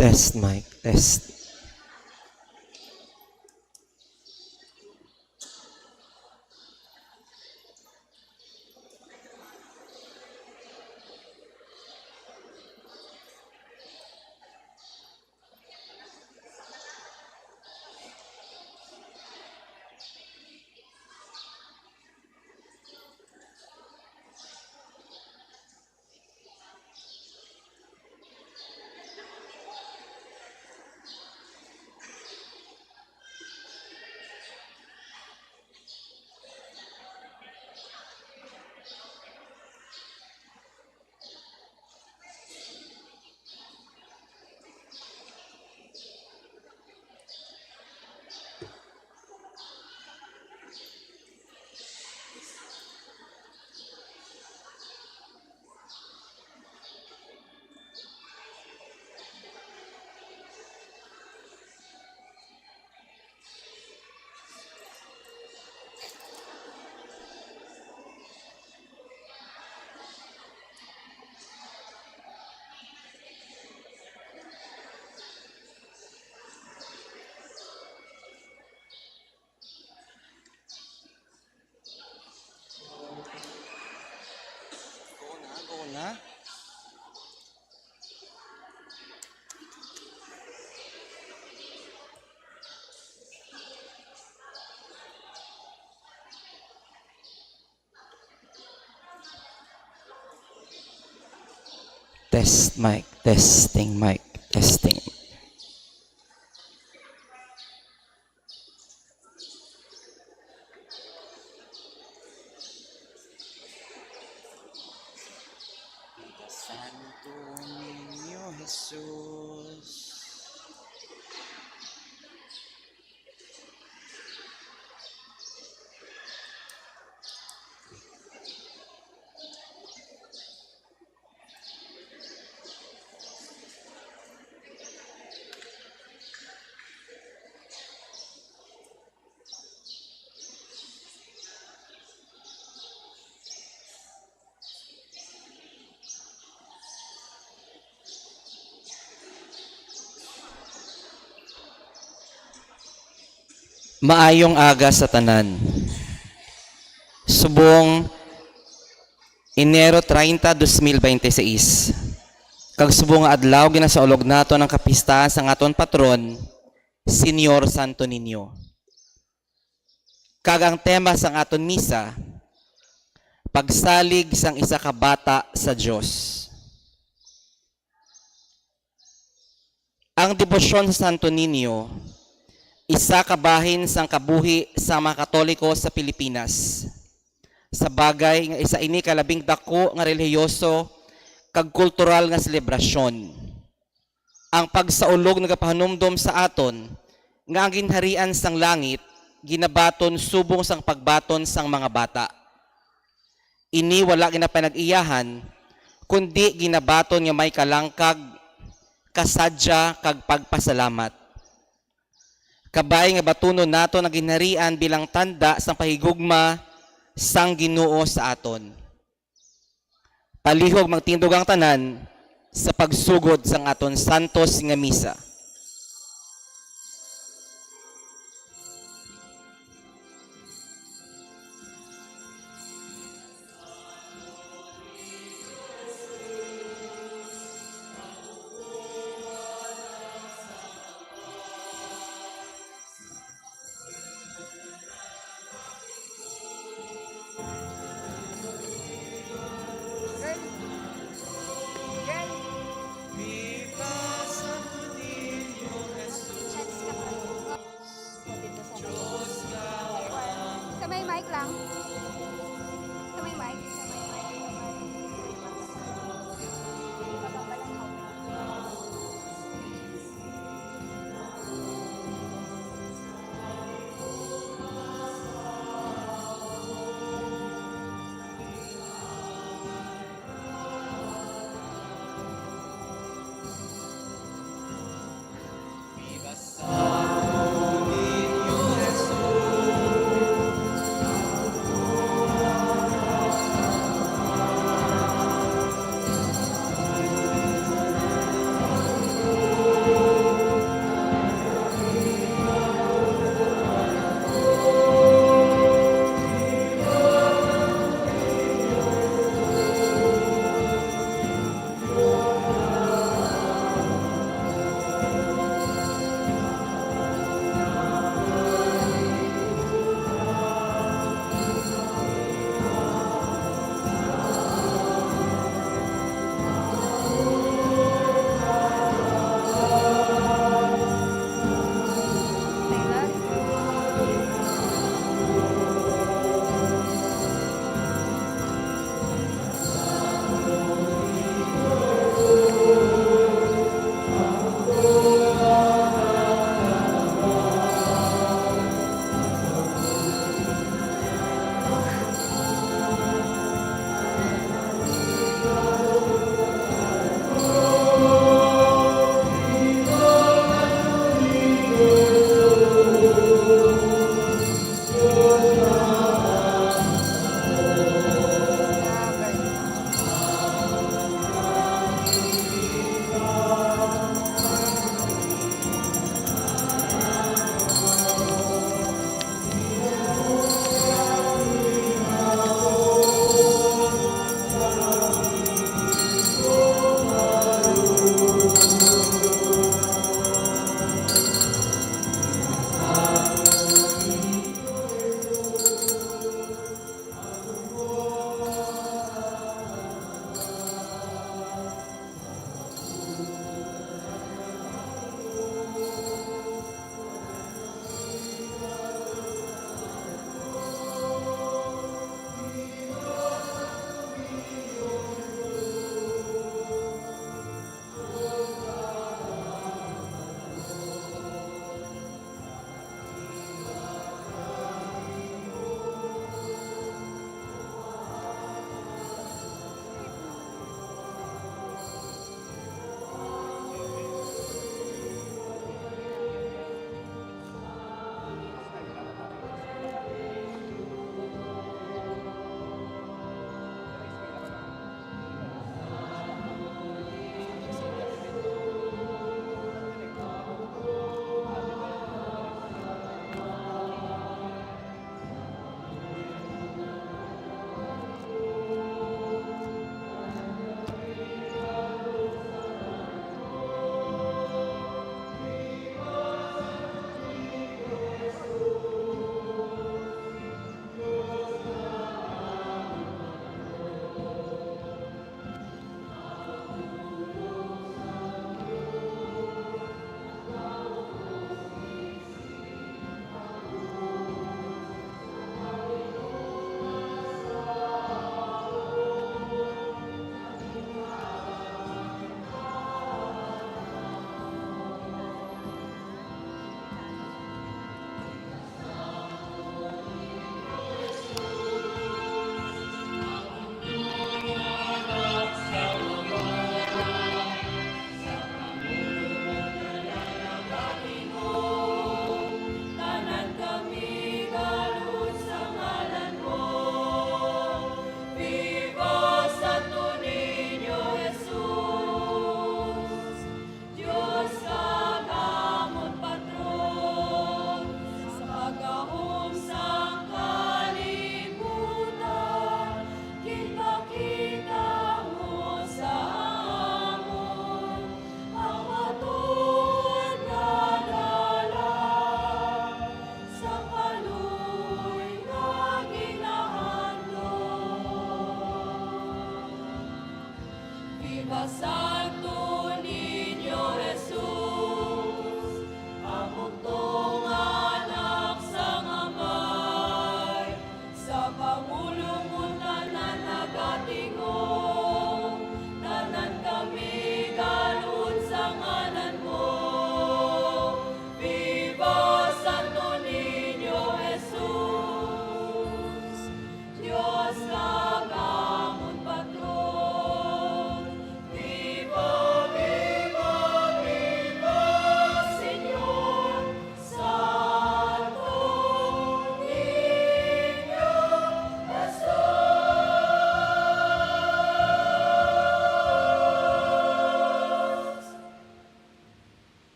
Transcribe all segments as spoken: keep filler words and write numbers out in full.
Test mic, test. Go na, go na. Test mic, testing mic, testing. Santo Niño Jesus. Maayong aga sa tanan. Subong Enero treinta, dos mil bente seis, kag subong nga adlaw ginasaulog naton ang kapistahan sang aton patron, Señor Santo Niño. Kag ang tema sang aton misa, pagsalig sang isa ka bata sa Dios. Ang debosyon sa Santo Niño, isa ka bahin sang kabuhi sang mga Katoliko sa Pilipinas. Sa bagay nga isa ini ka labing dako nga relihiyoso kag kultural nga selebrasyon. Ang pagsaulog nagapahanumdom sa aton nga ang ginharian sang langit ginabaton subong sang pagbaton sang mga bata. Ini wala ginapanag-iyahan, kundi ginabaton nga may kalangkag, kasadya, kag pagpasalamat. Kabay nga batunon naton ang ginharian bilang tanda sang pahigugma sang Ginoo sa aton. Palihog magtindog ang tanan sa pagsugod sang aton santos nga misa.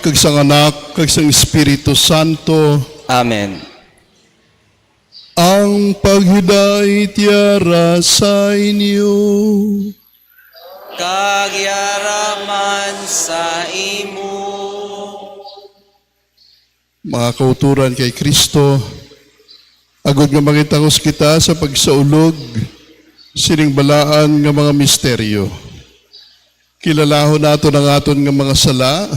kag sang Anak, kag sang Espiritu Santo. Amen. Ang paghidait yara sa inyo. Kag yara man sa imo. Mga kauturan kay Kristo, agod nga mangitangos kita sa pagsaulog sining balaan nga mga misteryo, kilalahon naton ang aton nga mga sala,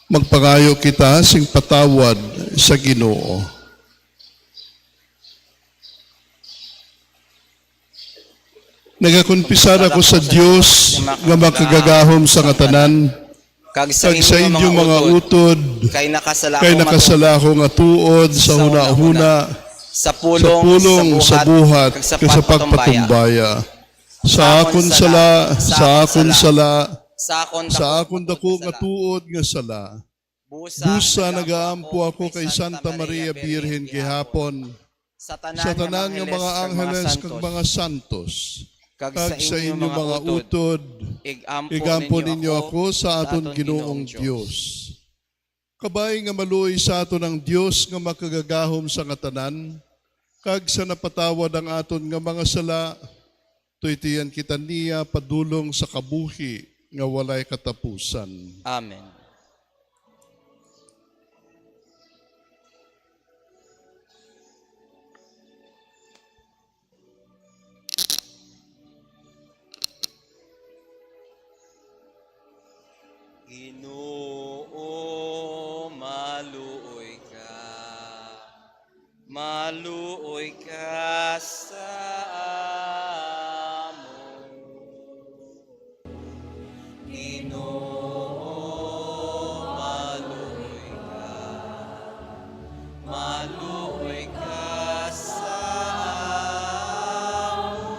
magpangayo kita sing patawad sa Ginoo. Nagakonpisar ako sa Dios nga makagagahom sa katanan, kag sa inyong mga utod, kay nakasala ako nga tuod sa hunahuna, sa pulong, sa buhat, kag sa pagpatumbaya. Sa akon sala, sa akon sala, sa akon dako nga tuod nga sala. Busa nagaampo ako kay Santa Maria Birhen gihapon, sa tanan nga mga angeles kag mga santos, kag sa inyo mga utod, igampo ninyo ako sa aton Ginoong Dios. Kabay nga maluoy sa aton ang Dios nga makagagahom sa katanan, kag sa napatawad ang aton nga mga sala, tuytoyan kita niya padulong sa kabuhi nga walay katapusan. Amen. Ginoo, maluoy ka. Maluoy ka sa amon. Ginoo, maluoy ka. Maluoy ka sa amon.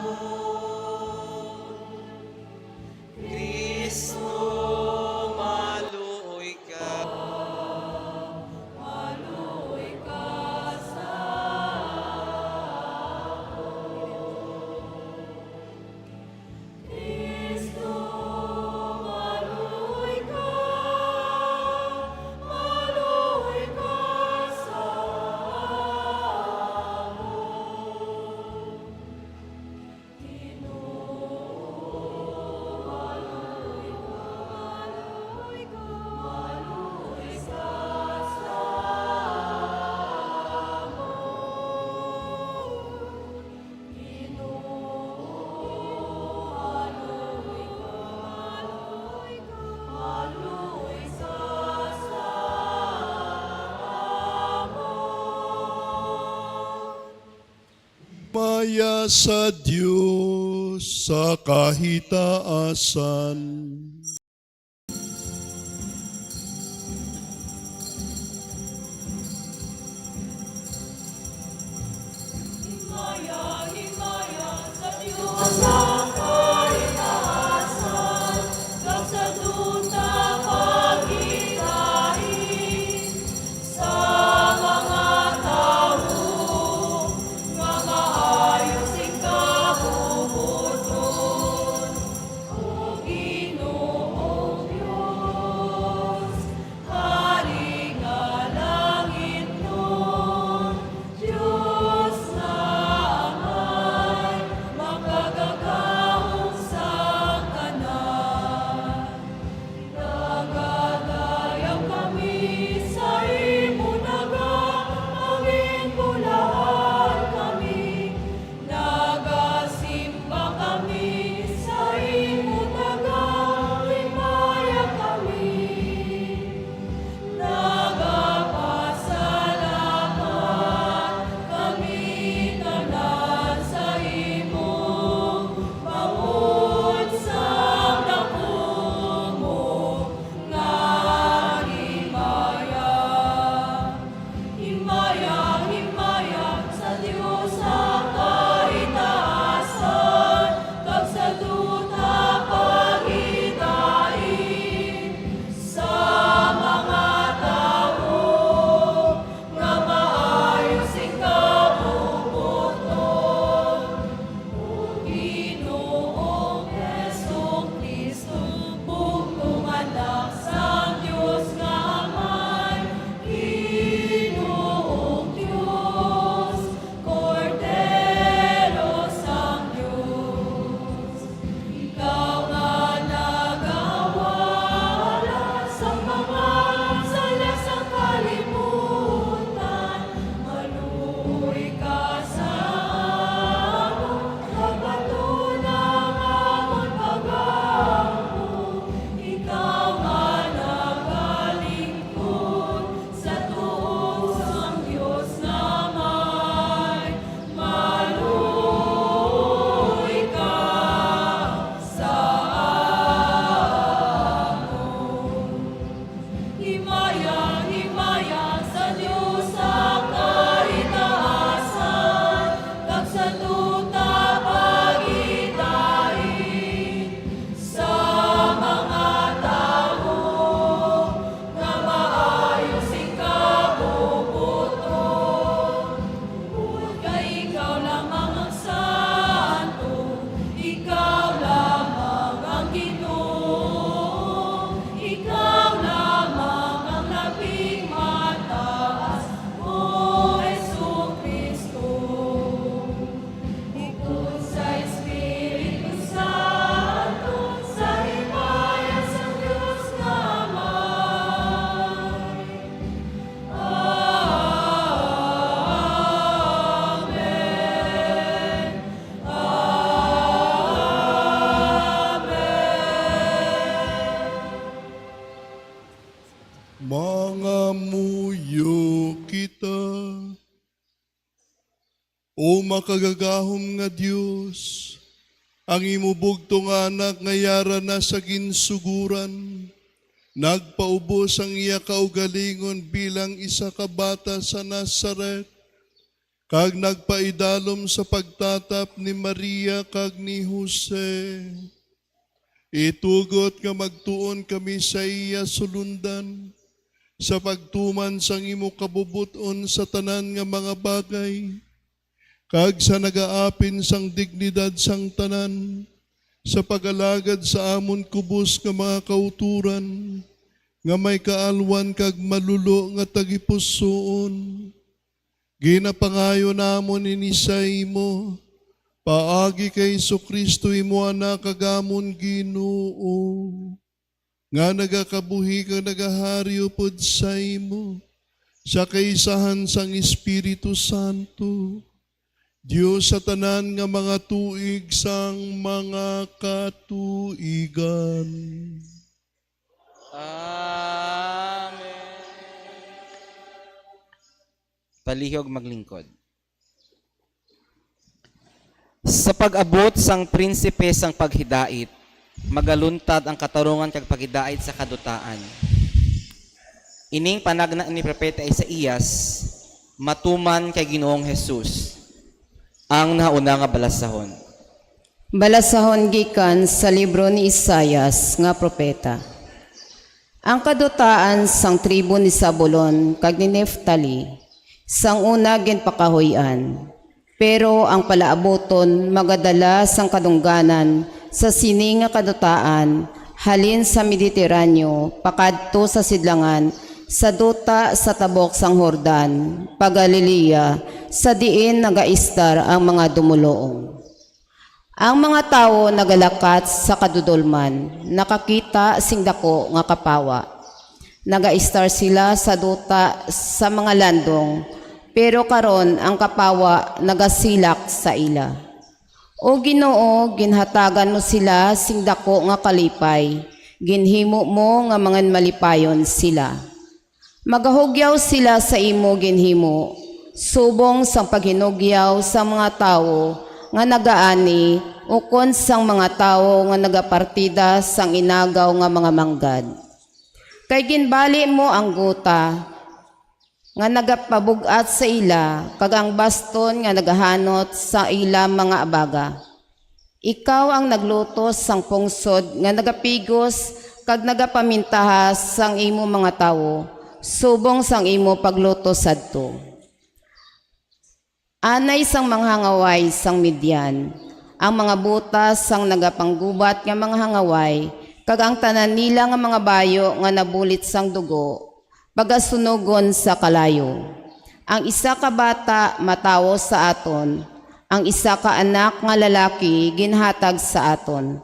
Cristo, maluoy ka. Maluoy ka sa amon. Cristo, maluoy ka. Maluoy ka sa amon. Maya sa Dios sa kahitaasan. Himaya, himaya sa Dios sa kahitaasan, kag sa duta paghilain. Sa mga tawo nga maayo sing kabubut-on, O Ginoo, Makagagahom nga Dios, ang imo bugtong nga anak nga yara na sa ginsuguran, nagpaubos ang iya kaugalingon bilang isa ka bata sa Nazaret, kag nagpaidalom sa pagtatap ni Maria kag ni Jose. Itugot nga magtuon kami sa iya sulundan, sa pagtuman sang imo kabubot-on sa tanan nga mga bagay, kag sa nagaapin sang dignidad sang tanan, sa pag-alagad sa amon kubos nga mga kauturan, nga may kaalwan kag malulo nga tagipusoon. Ginapangayo namon ini sa imo, paagi kay Jesu-Cristo, imo Anak, kag amon Ginoo, nga nagakabuhi kag nagahari upod sa imo, sa kaisahan sang Espiritu Santo, Dios sa tanan nga mga tuig sang mga katuigan. Amen. Palihog maglingkod. Sa pag-abot sang prinsipe sang paghidait, magaluntad ang katarungan kag paghidait sa kadutaan. Ining panagna ni Propeta Isaias matuman kay Ginoong Jesus, ang nahauna nga balasahon. Balasahon gikan sa libro ni Isaias nga propeta. Ang kadutaan sang tribo ni Zabulon kag ni Neftali, sang una ginpakahuy-an, pero ang palaabuton magadala sang kadungganan sa sini nga kadutaan, halin sa Mediterraneo pakadto sa sidlangan, sa duta sa tabok sang Jordan, pa-Galilea, sa diin nagaistar ang mga dumoloong. Ang mga tawo nagalakat sa kadudolman, nakakita sing daku nga kapawa. Nagaistar sila sa duta sa mga landong, pero karon ang kapawa nagasilak sa ila. O Ginoo, ginhatagan mo sila sing daku nga kalipay, ginhimo mo nga manginmalipayon sila. Magahugyaw sila sa imo ginhimo, subong sang paghinugyaw sang mga tawo nga nagaani, ukon sang mga tawo nga nagapartida sang inagaw nga mga manggad. Kay ginbali mo ang guta nga nagapabug-at sa ila, kag ang baston nga nagahanot sa ila mga abaga. Ikaw ang naglutos sang pungsod nga nagapigos kag nagapamintaha sang imo mga tawo, subong sang imo paglutos sadto. Anay sang mga hangaway sang Midian, ang mga butas sang nagapanggubat nga mga hangaway, kag ang tanan nila nga mga bayo nga nabulit sang dugo, pagasunugon sa kalayo. Ang isa ka bata matawo sa aton, ang isa ka anak nga lalaki ginhatag sa aton,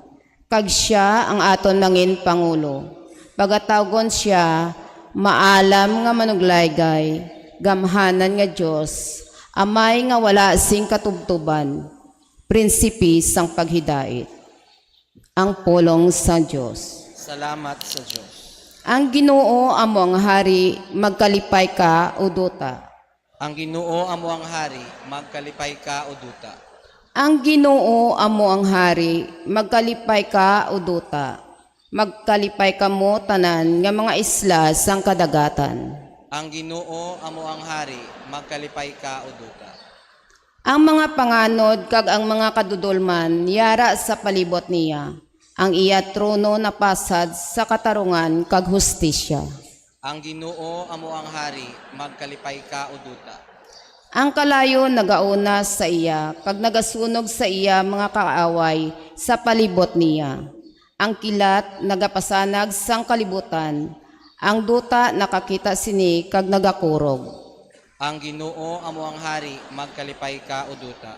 kag sia ang aton mangin pangulo. Pagatawgon sia Maalam nga Manuglaygay, Gamhanan nga Dios, Amay nga wala sing katubtoban, Prinsipe sang paghidait. Ang pulong sang Dios. Salamat sa Dios. Ang Ginoo amo ang hari, magkalipay ka, O duta. Ang Ginoo amo ang hari, magkalipay ka, O duta. Ang Ginoo amo ang hari, magkalipay ka, O duta. Magkalipay kamo tanan nga mga isla sang kadagatan. Ang Ginoo amo ang hari, magkalipay ka, O duta. Ang mga panganod kag ang mga kadudolman yara sa palibot niya. Ang iya trono napasad sa katarungan kag hustisya. Ang Ginoo amo ang hari, magkalipay ka, O duta. Ang kalayo nagauna sa iya, kag nagasunog sa iya mga kaaway sa palibot niya. Ang kilat nagapasanag sang kalibutan, ang duta nakakita sini kag nagakurog. Ang Ginoo amo ang hari, magkalipay ka, O duta.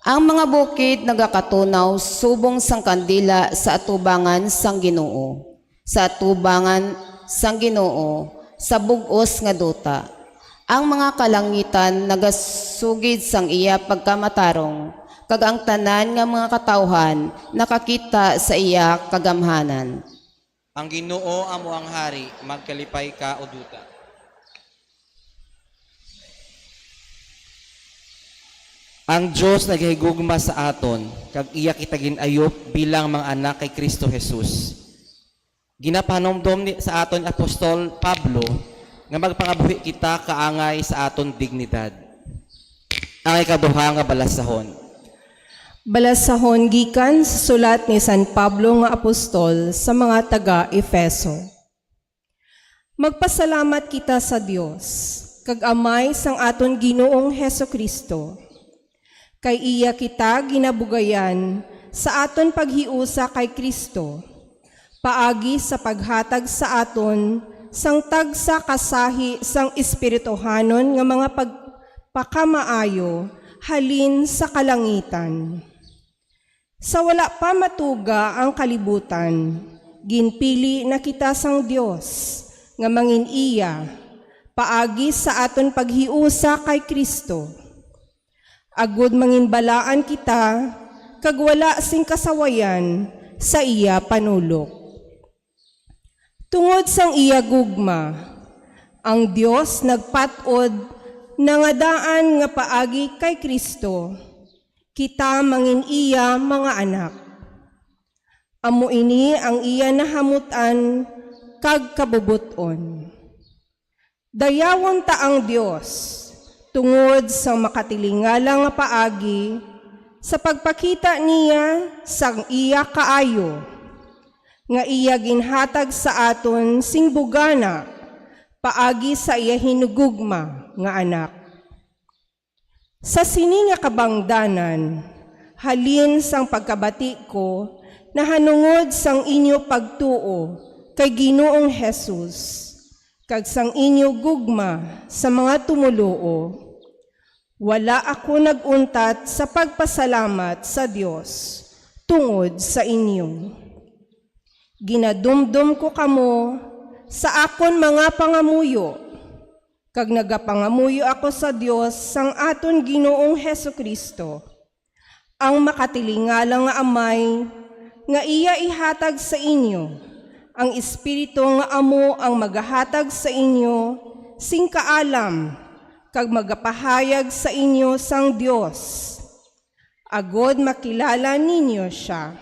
Ang mga bukid nagakatunaw subong sang kandila sa atubangan sang Ginoo, sa atubangan sang Ginoo, sa bug-os nga duta. Ang mga kalangitan nagasugid sang iya pagkamatarong, kag ang tanan nga mga katawuhan nakakita sa iya kagamhanan. Ang Ginoo amo ang hari, magkalipay ka, O duta. Ang Dios nagahigugma sa aton, kag iya kita gin-ayop bilang mga anak kay Cristo Jesus. Ginapahanumdom ni, sa aton ni Apostol Pablo nga magpangabuhi kita kaangay sa aton dignidad. Ang ikaduha nga balasahon. Balasahon gikan sa sulat ni San Pablo nga apostol sa mga taga-Efeso. Magpasalamat kita sa Dios, kag Amay sang aton Ginoong Jesu-Cristo, kay iya kita ginabugayan sa aton paghiusa kay Cristo, paagi sa paghatag sa aton sang tagsa ka sahi sang espirituhanon nga mga pagpakamaayo halin sa kalangitan. Sa wala pa matuga ang kalibutan, ginpili na kita sang Dios nga mangin-iya paagi sa aton paghiusa kay Cristo, agud manginbalaan kita kag wala sing kasawayan sa iya panulok. Tungod sang iya gugma, ang Dios nagpat-od na nga daan nga paagi kay Cristo, kita mangin-iya mga anak. Amo ini ang iya nahamut-an kag kabubot-on. Dayawon ta ang Dios tungod sang makatilingala nga paagi sa pagpakita niya sang iya kaayo, nga iya ginhatag sa aton sing bugana paagi sa iya hinugugma nga Anak. Sa sini nga kabangdanan, halin sang pagkabati ko nahanungod sang inyo pagtuo kay Ginoong Jesus, kag sang inyo gugma sa mga tumoluo, wala ako nag-untat sa pagpasalamat sa Dios tungod sa inyo. Ginadumdom ko kamo sa akon mga pangamuyo, kag nagapangamuyo ako sa Dios sang aton Ginoong Jesu-Cristo, ang makatilingala nga Amay, nga iya ihatag sa inyo ang Espiritu nga amo ang magahatag sa inyo sing kaalam kag magapahayag sa inyo sang Dios, agod makilala ninyo sia.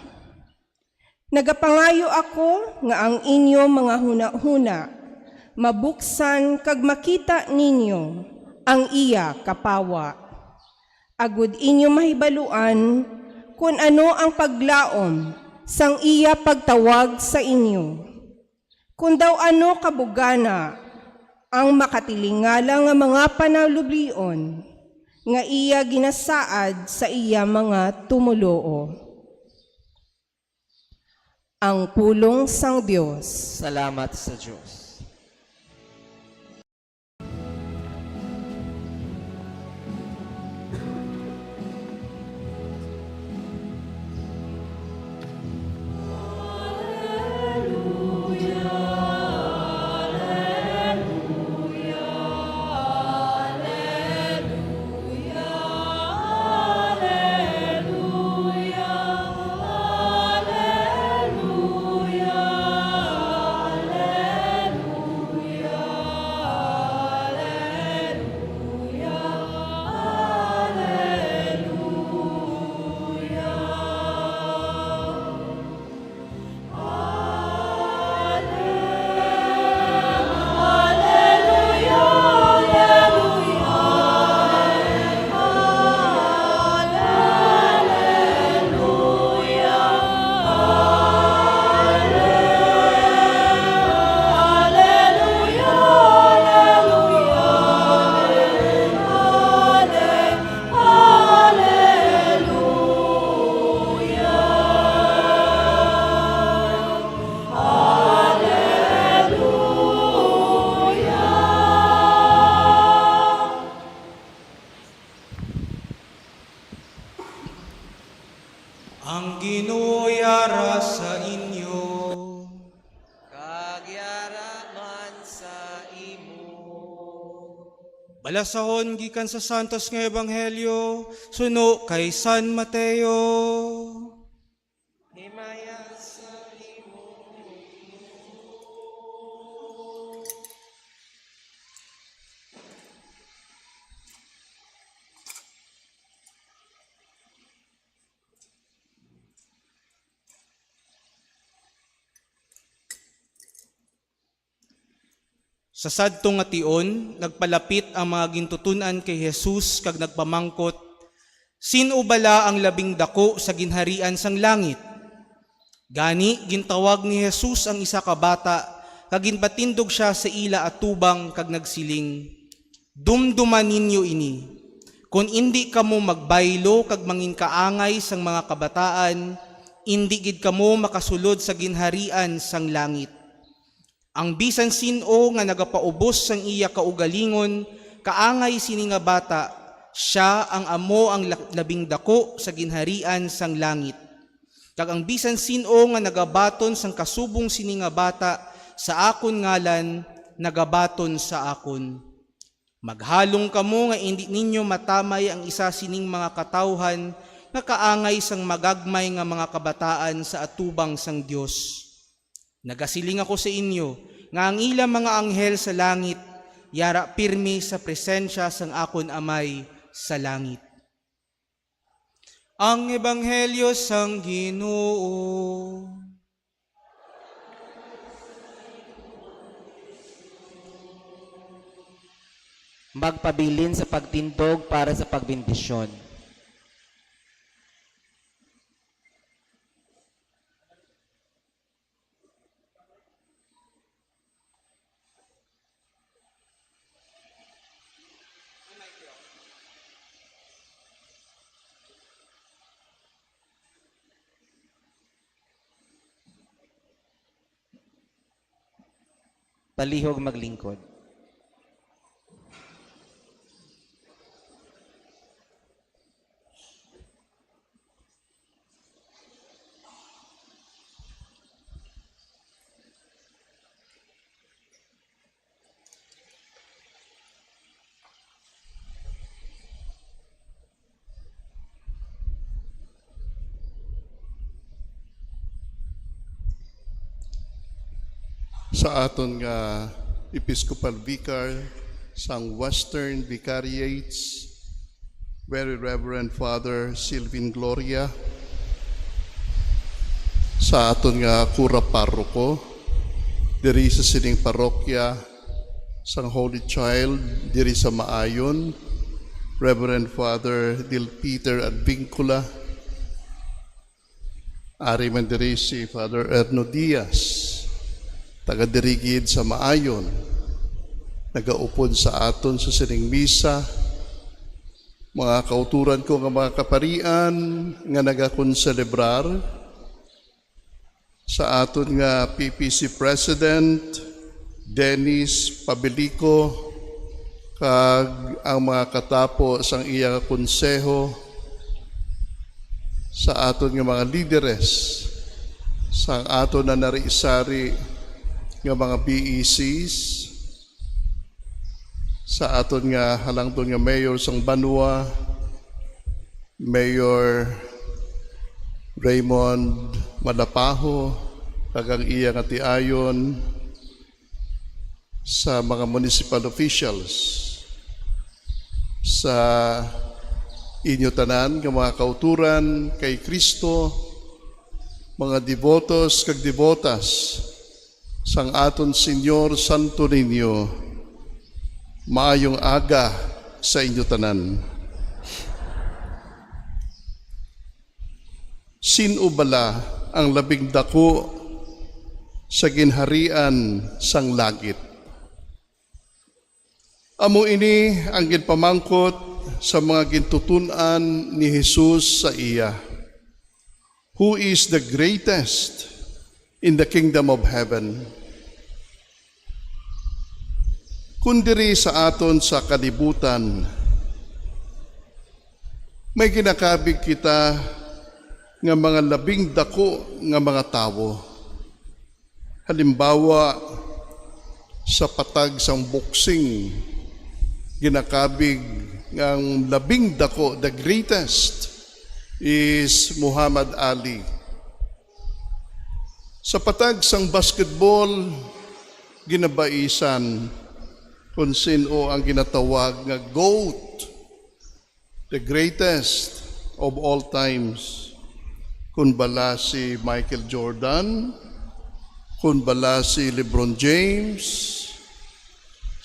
Nagapangayo ako nga ang inyo mga hunahuna mabuksan kag makita ninyo ang iya kapawa, agud inyo mahibaluan kon ano ang paglaom sang iya pagtawag sa inyo, kon daw ano kabugana ang makatilingala nga mga panalublion nga iya ginasaad sa iya mga tumoluo. Ang pulong sang Dios. Salamat sa Dios. Ang Ginoo yara sa inyo. Kag yara man sa imo. Balasahon gikan sa Santos nga Ebanghelyo suno kay San Mateo. Himaya sa imo. Sa sadto nga tion, nagpalapit ang mga gintuton-an kay Jesus kag nagpamangkot, "Sin-o bala ang labing daku sa ginharian sang langit?" Gani, gintawag ni Jesus ang isa ka bata, kag ginpatindog sia sa ila atubang, kag nagsiling, "Dumduma ninyo ini. Kon indi kamo magbaylo kag manginkaangay sang mga kabataan, indi gid kamo makasulod sa ginharian sang langit. Ang bisan sin-o nga nagapaubos sang iya kaugalingon, kaangay sini nga bata, sia ang amo ang la-, labing daku sa ginharian sang langit. Kag ang bisan sin-o nga nagabaton sang kasubong sini nga bata sa akon ngalan, nagabaton sa akon. Maghalong kamo nga indi ninyo matamay ang isa sining mga katawuhan nga kaangay sang magagmay nga mga kabataan sa atubang sang Dios. Nagasiling ako sa inyo nga ang ila mga anghel sa langit yara pirmi sa presensya sang akon Amay sa langit." Ang Ebanghelyo sang Ginoo. Magpabilin sa pagtindog para sa pagbendisyon. Palihog maglingkod. Sa aton nga Episcopal Vicar sang Western Vicariates, Very Reverend Father Silvin Gloria, sa aton nga kura paroko diri sa sining parokya sang Holy Child diri sa Maayon, Reverend Father Dil Peter Advincula, ari man diri si Father Erno Diaz, taga diri gid sa Maayon, nagaupod sa aton sa sining misa, mga kauturan ko nga mga kaparian nga nagakonselebrar, sa aton nga P P C President Dennis Pabilico, kag ang mga katapo sang iya konseho, sa aton nga mga lideres, sang aton na nari-sari nga mga B E Cs, sa aton nga halangdon nga mayor sang banwa, Mayor Raymond Malapaho, kag ang iya nga tiayon, sa mga municipal officials, sa inyo tanan nga mga kauturan kay Cristo, mga debotos kag debotas sang aton Señor Santo Niño, maayong aga sa inyo tanan. Sin-o bala ang labing daku sa ginharian sang langit? Amo ini ang ginpamangkot sa mga gintuton-an ni Jesus sa iya, "Who is the greatest in the kingdom of heaven?" Kun diri sa aton sa kalibutan, may ginakabig kita nga mga labing daku nga mga tawo. Halimbawa, sa patag sang boxing, ginakabig nga ang labing daku, the greatest, is Muhammad Ali. Sa patag sang basketball, ginabaisan kon sin-o ang ginatawag nga GOAT, the greatest of all times. Kun bala si Michael Jordan, kun bala si LeBron James,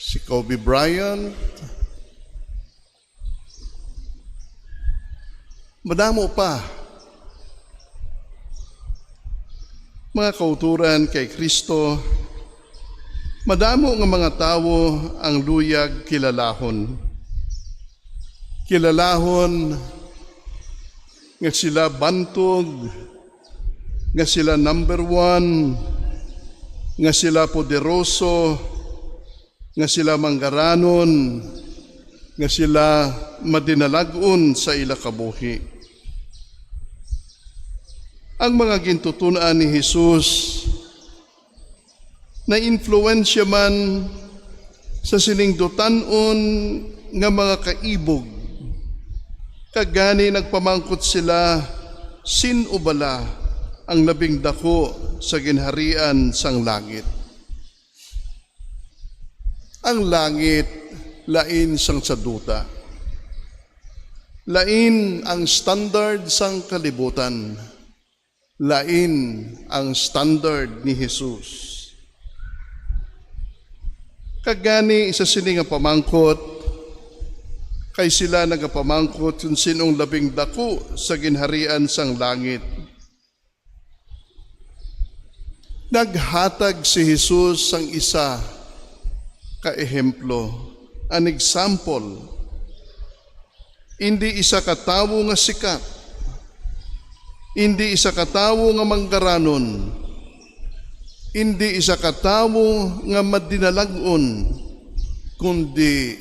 Si Kobe Bryant, madamo pa. Mga kauturan kay Kristo, madamo nga mga tawo ang luyag kilalahon. Kilalahon nga sila bantog, nga sila number one, nga sila poderoso, nga sila manggaranon, nga sila madinalag-on sa ila kabuhi. Ang mga gintuton-an ni Jesus naimpluwensya man sa sining dutan-on nga mga kaibog, kag gani nagpamangkot sila, "Sin-o bala ang labing daku sa ginharian sang langit?" Ang langit lain sang sa duta. Lain ang standard sang kalibutan. Lain ang standard ni Jesus. Kag gani, isa sini nga pamangkot, kay sila nagapamangkot kung sin-ong labing daku sa ginharian sang langit. Naghatag si Jesus sang isa ka ehemplo, an example. Indi isa ka tawo nga sikat, indi isa ka tawo nga manggaranon, indi isa ka tawo nga madinalag-on, kundi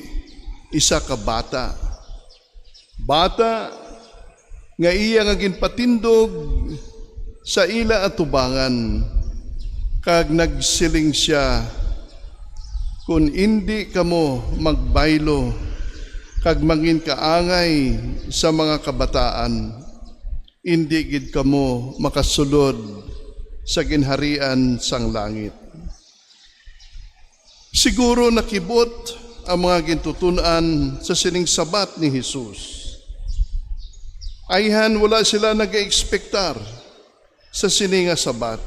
isa ka bata. Bata nga iya nga ginpatindog sa ila atubangan, kag nagsiling sia, "Kon indi kamo magbaylo kag manginkaangay sa mga kabataan, indi gid kamo makasulod sa ginharian sang langit." Siguro nakibot ang mga gintuton-an sa sining sabat ni Jesus. Ayhan, wala sila nagaekspektar sa sini nga sabat.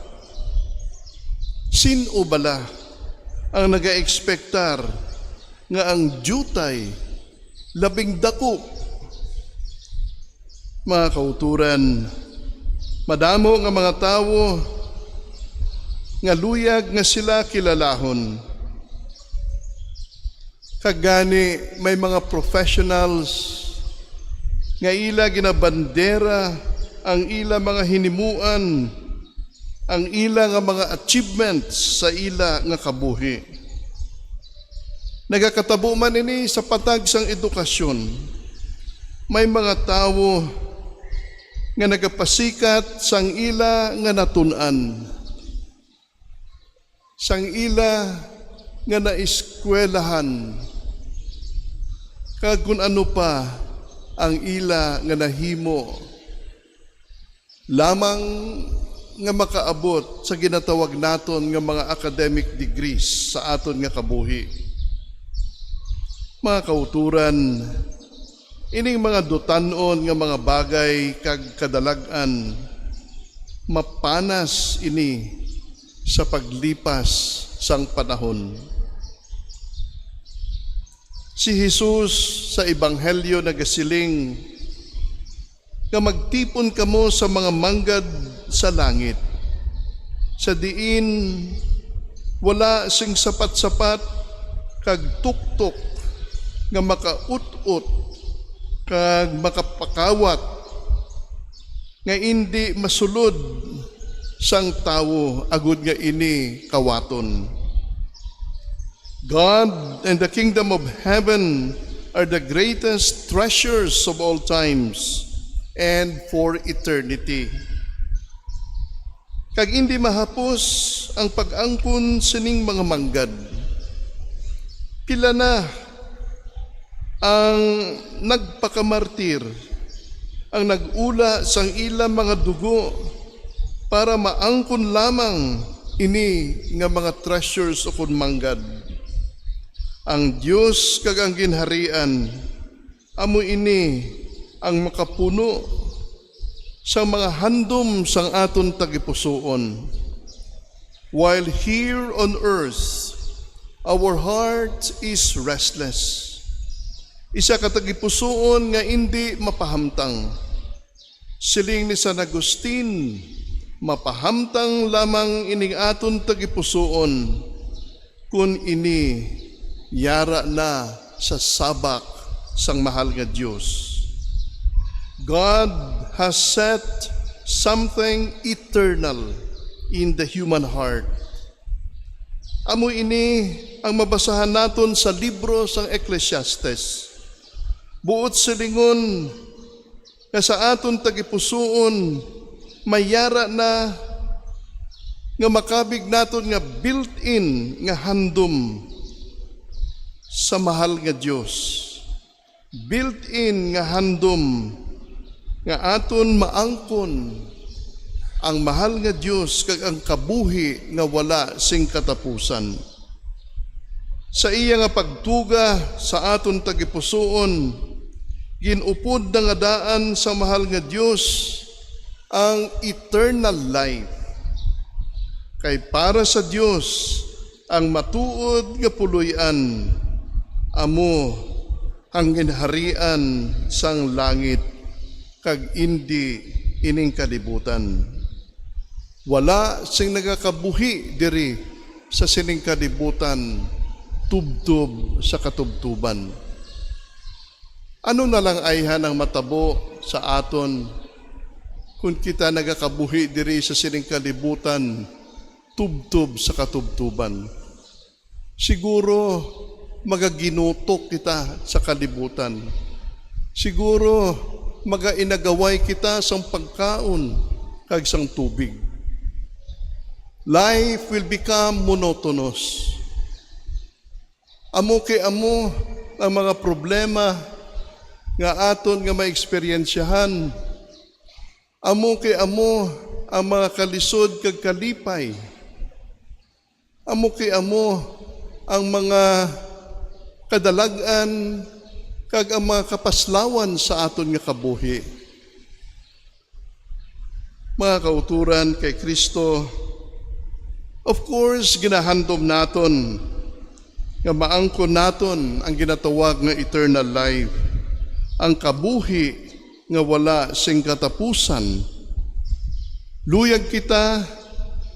Sin-o bala ang nagaekspektar nga ang diutay labing daku? Mga kauturan, madamo nga mga tawo nga luyag nga sila kilalahon. Kag gani, may mga professionals nga ila ginabandera ang ila mga hinimuan, ang ila nga mga achievements sa ila nga kabuhi. Nagakatabo man ini sa patag sang edukasyon. May mga tawo nga nagapasikat sang ila nga natun-an, sang ila nga naeskwelahan, kag kun ano pa ang ila nga nahimo, lamang nga makaabot sa ginatawag naton nga mga academic degrees sa aton nga kabuhi. Mga kauturan, ining mga dutan-on nga mga bagay kag kadalag-an, mapanas ini sa paglipas sang panahon. Si Jesus sa Ebanghelyo nagasiling nga magtipon kamo sa mga manggad sa langit, sa diin wala sing sapat-sapat kag tuktok nga makaut-ot kag makapakawat, nga indi masulod sang tawo agud nga ini kawaton. God and the kingdom of heaven are the greatest treasures of all times and for eternity. Kag indi mahapos ang pag-angkon sining mga manggad. Pila na ang nagpakamartir, ang nag-ula sang ila mga dugo para maangkon lamang ini nga mga treasures ukon manggad. Ang Dios kag ang Ginharian, amo ini ang makapuno sang mga handom sang aton tagipusoon. While here on earth, Our heart is restless. Isa ka tagipusoon nga indi mapahamtang. Siling ni San Agustin, mapahamtang lamang ining aton tagipusoon kon ini yara na sa sabak sang mahal nga Dios. God has set something eternal in the human heart. Amo ini ang mabasahan naton sa libro sang Ecclesiastes. Buot silingon nga sa aton tagipusoon, may yara na nga makabig naton nga built-in nga handom sa mahal nga Dios. Built-in nga handom nga aton maangkon ang mahal nga Dios kag ang kabuhi nga wala sing katapusan. Sa iya nga pagtuga sa aton tagipusoon, gin-upod na nga daan sa mahal nga Dios ang eternal life. Kay para sa Dios, ang matuod nga puloy-an amo ang ginharian sang langit kag indi ining kalibutan. Wala sing nagakabuhi diri sa sining kalibutan tubtob sa katubtoban. Ano na lang ayhan ang matabo sa aton kon kita nagakabuhi diri sa sining kalibutan tubtob sa katubtoban? Siguro magaginutok kita sa kalibutan. Siguro magainagaway kita sang pagkaon kag sang tubig. Life will become monotonous. Amo kay amo ang mga problema nga aton nga maeksperiensyahan. Amo kay amo ang mga kalisod kag kalipay. Amo kay amo ang mga kadalag-an kag ang mga kapaslawan sa aton nga kabuhi. Mga kauturan kay Kristo, of course, ginahandom naton nga maangkon naton ang ginatawag nga eternal life, ang kabuhi nga wala sing katapusan. Luyag kita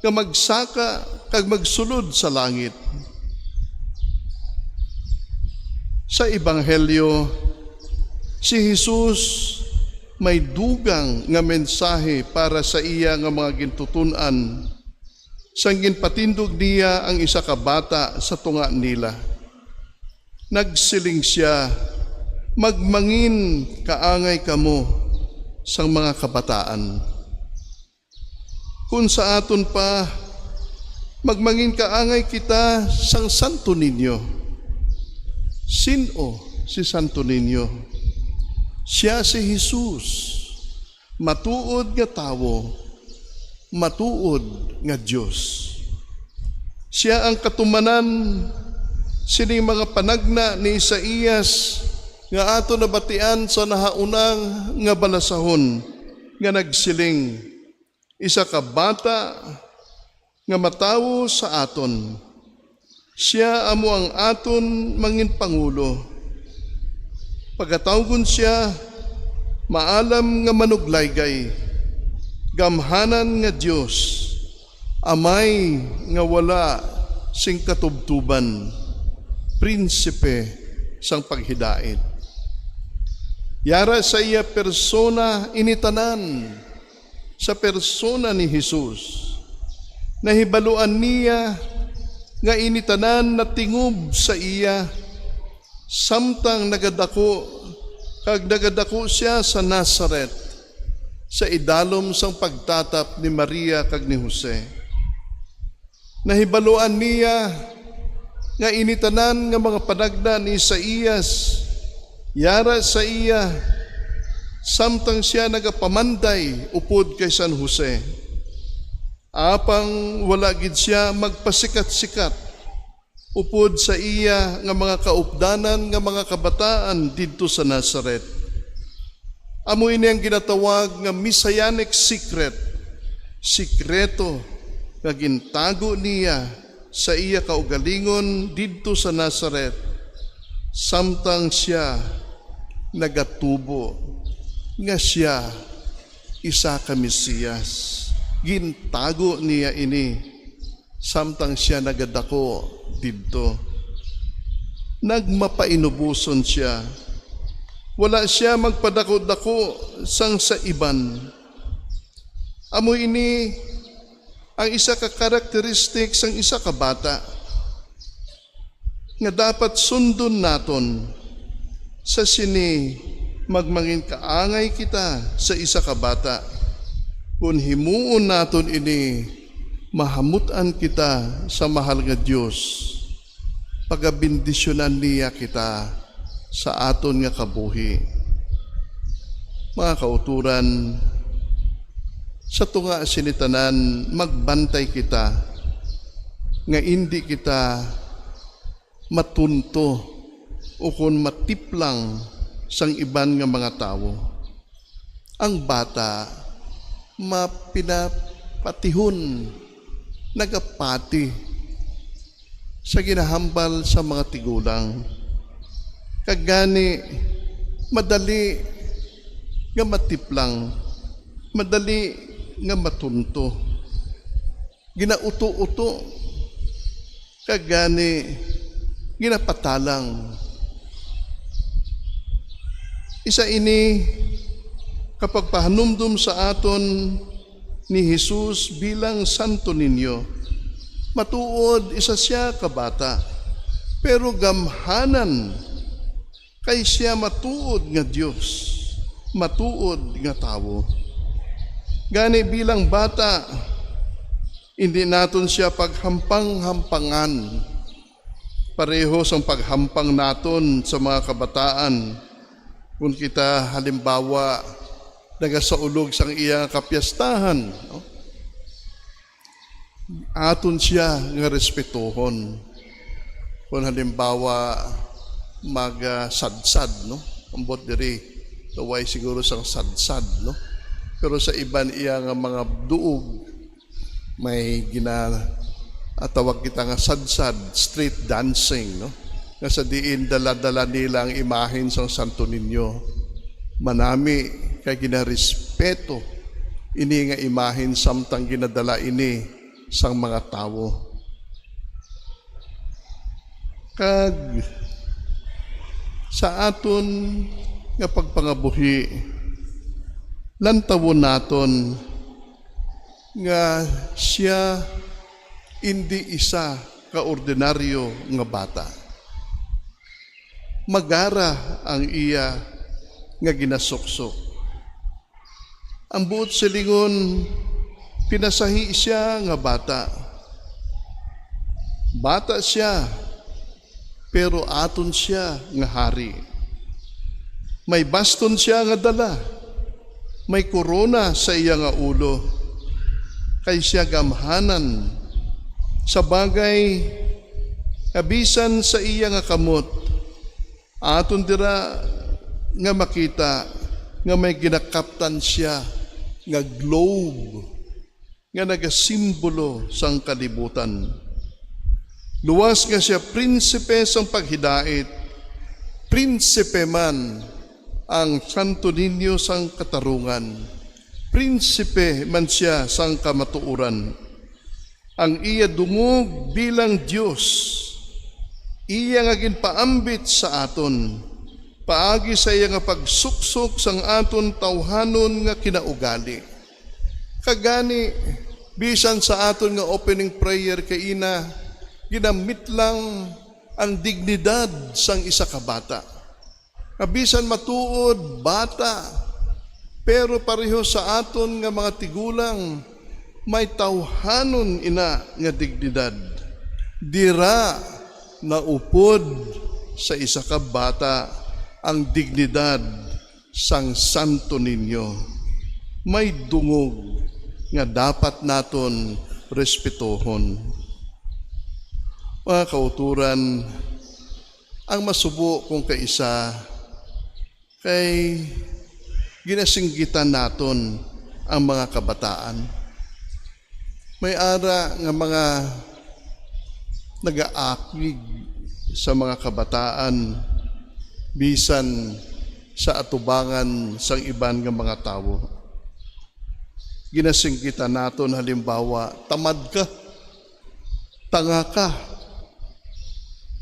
nga magsaka kag magsulod sa langit. Sa Ebanghelyo, si Jesus may dugang nga mensahe para sa iya nga mga gintuton-an sang ginpatindog niya ang isa ka bata sa tunga nila. Nagsiling sia, "Magmangin kaangay kamo sang mga kabataan." Kun sa aton pa, magmangin kaangay kita sang Santo Niño. Sin-o si Santo Niño? Sia si Jesus, matuod nga tawo, matuod nga Dios. Sia ang katumanan sining mga panagna ni Isaias nga aton nabatian sa nahauna nga balasahon, nga nagsiling, "Isa ka bata nga matawo sa aton. Sia amo ang aton mangin pangulo. Pagatawgon sia Maalam nga Manuglaygay, Gamhanan nga Dios, Amay nga wala sing katubtuban, Prinsipe sang paghidait." Yara sa iya persona ini tanan, sa persona ni Jesus. Nahibaluan niya nga ini tanan natingob sa iya, samtang nagadako kag nagadako sia sa Nazaret, sa idalom sang pagtatap ni Maria kag ni Jose. Nahibaluan niya nga ini tanan nga mga panagna ni Isaias yara sa iya, samtang sia nagapamanday upod kay San Jose, apang wala gid sia magpasikat-sikat upod sa iya nga mga kaupdanan nga mga kabataan didto sa Nazaret. Amo ini ang ginatawag nga messianic secret, sikreto nga gintago niya sa iya kaugalingon didto sa Nazaret, samtang sia nagatubo nga sia isa ka Mesiyas. Gintago niya ini samtang sia nagadako didto. Nagmapainuboson sia. Wala sia magpadako-dako sang sa iban. Amo ini ang isa ka karakteristik sang isa ka bata nga dapat sundon naton. Sa sini, magmangin kaangay kita sa isa ka bata. Kon himuon naton ini, mahamut-an kita sa mahal nga Dios. Pagabendisyonan niya kita sa aton nga kabuhi. Mga kauturan, sa tunga sini tanan, magbantay kita nga indi kita matunto ukon matiplang sang iban nga mga tawo. Ang bata mapinapatihon, nagapati sa ginahambal sa mga tigulang, kag gani madali nga matiplang, madali nga matunto, ginauto-uto, kag gani ginapatalang. Isa ini ka pagpahanumdom sa aton ni Jesus bilang Santo Niño. Matuod, isa sia ka bata, pero gamhanan kay sia matuod nga Dios, matuod nga tawo. Gani, bilang bata, indi naton sia paghampang-hampangan. Pareho sang paghampang naton sa mga kabataan, kon kita, halimbawa, nagasaulog sang iya nga kapiestahan, no? Aton sia nga respetuhon. Kon, halimbawa, magasadsad, no? Ambot diri, way siguro sang sadsad, no? Pero sa iban iya nga mga duog, may gina-, ah, tawag kita nga sadsad, street dancing, no? Nga sa diin dala-dala nila ang imahen sang Santo Niño. Manami kay ginarespeto ini nga imahen samtang ginadala ini sang mga tawo. Kag sa aton nga pagpangabuhi, lantawon naton nga sia indi isa ka ordinaryo nga bata. Magara ang iya nga ginasuksok. Ang buot silingon, pinasahi sia nga bata. Bata sia, pero aton sia nga hari. May baston sia nga dala, may korona sa iya nga ulo, kay sia gamhanan sa bagay nga bisan sa iya nga kamot, aton dira nga makita nga may ginakaptan sia nga globe nga nagasimbolo sang kalibutan. Luwas nga sia prinsipe sang paghidait, prinsipe man ang Santo Niño sang katarungan, prinsipe man sia sang kamatuoran. Ang iya dungog bilang Dios, iya nga ginpaambit sa aton, paagi sa iya nga pagsuksok sang aton tawhanon nga kinaugali. Kag gani, bisan sa aton nga opening prayer kaina, ginamit lang ang dignidad sang isa ka bata. Nga bisan matuod, bata, pero pareho sa aton nga mga tigulang, may tawhanon ina nga dignidad. Dira naupod sa isa ka bata ang dignidad sang Santo Niño. May dungog nga dapat naton respetohon. Mga kauturan, ang masubo kong kaisa kay ginasinggitan naton ang mga kabataan. May ara nga mga nagaakig sa mga kabataan, bisan sa atubangan sang iban nga mga tawo. Ginasinggitan naton, halimbawa, "Tamad ka, tanga ka,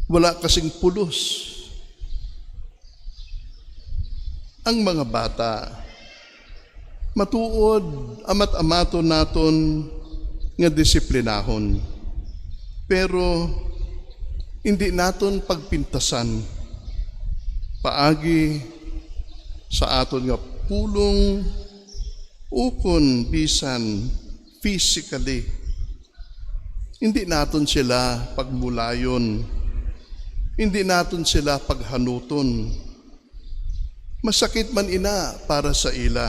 wala ka sing pulos." Ang mga bata, matuod, amat-amaton naton nga disiplinahon. Pero hindi naton pagpintasan paagi sa aton nga pulong ukon bisan physically. Hindi naton sila pagmulayon. Hindi naton sila paghanuton. Masakit man ina para sa ila.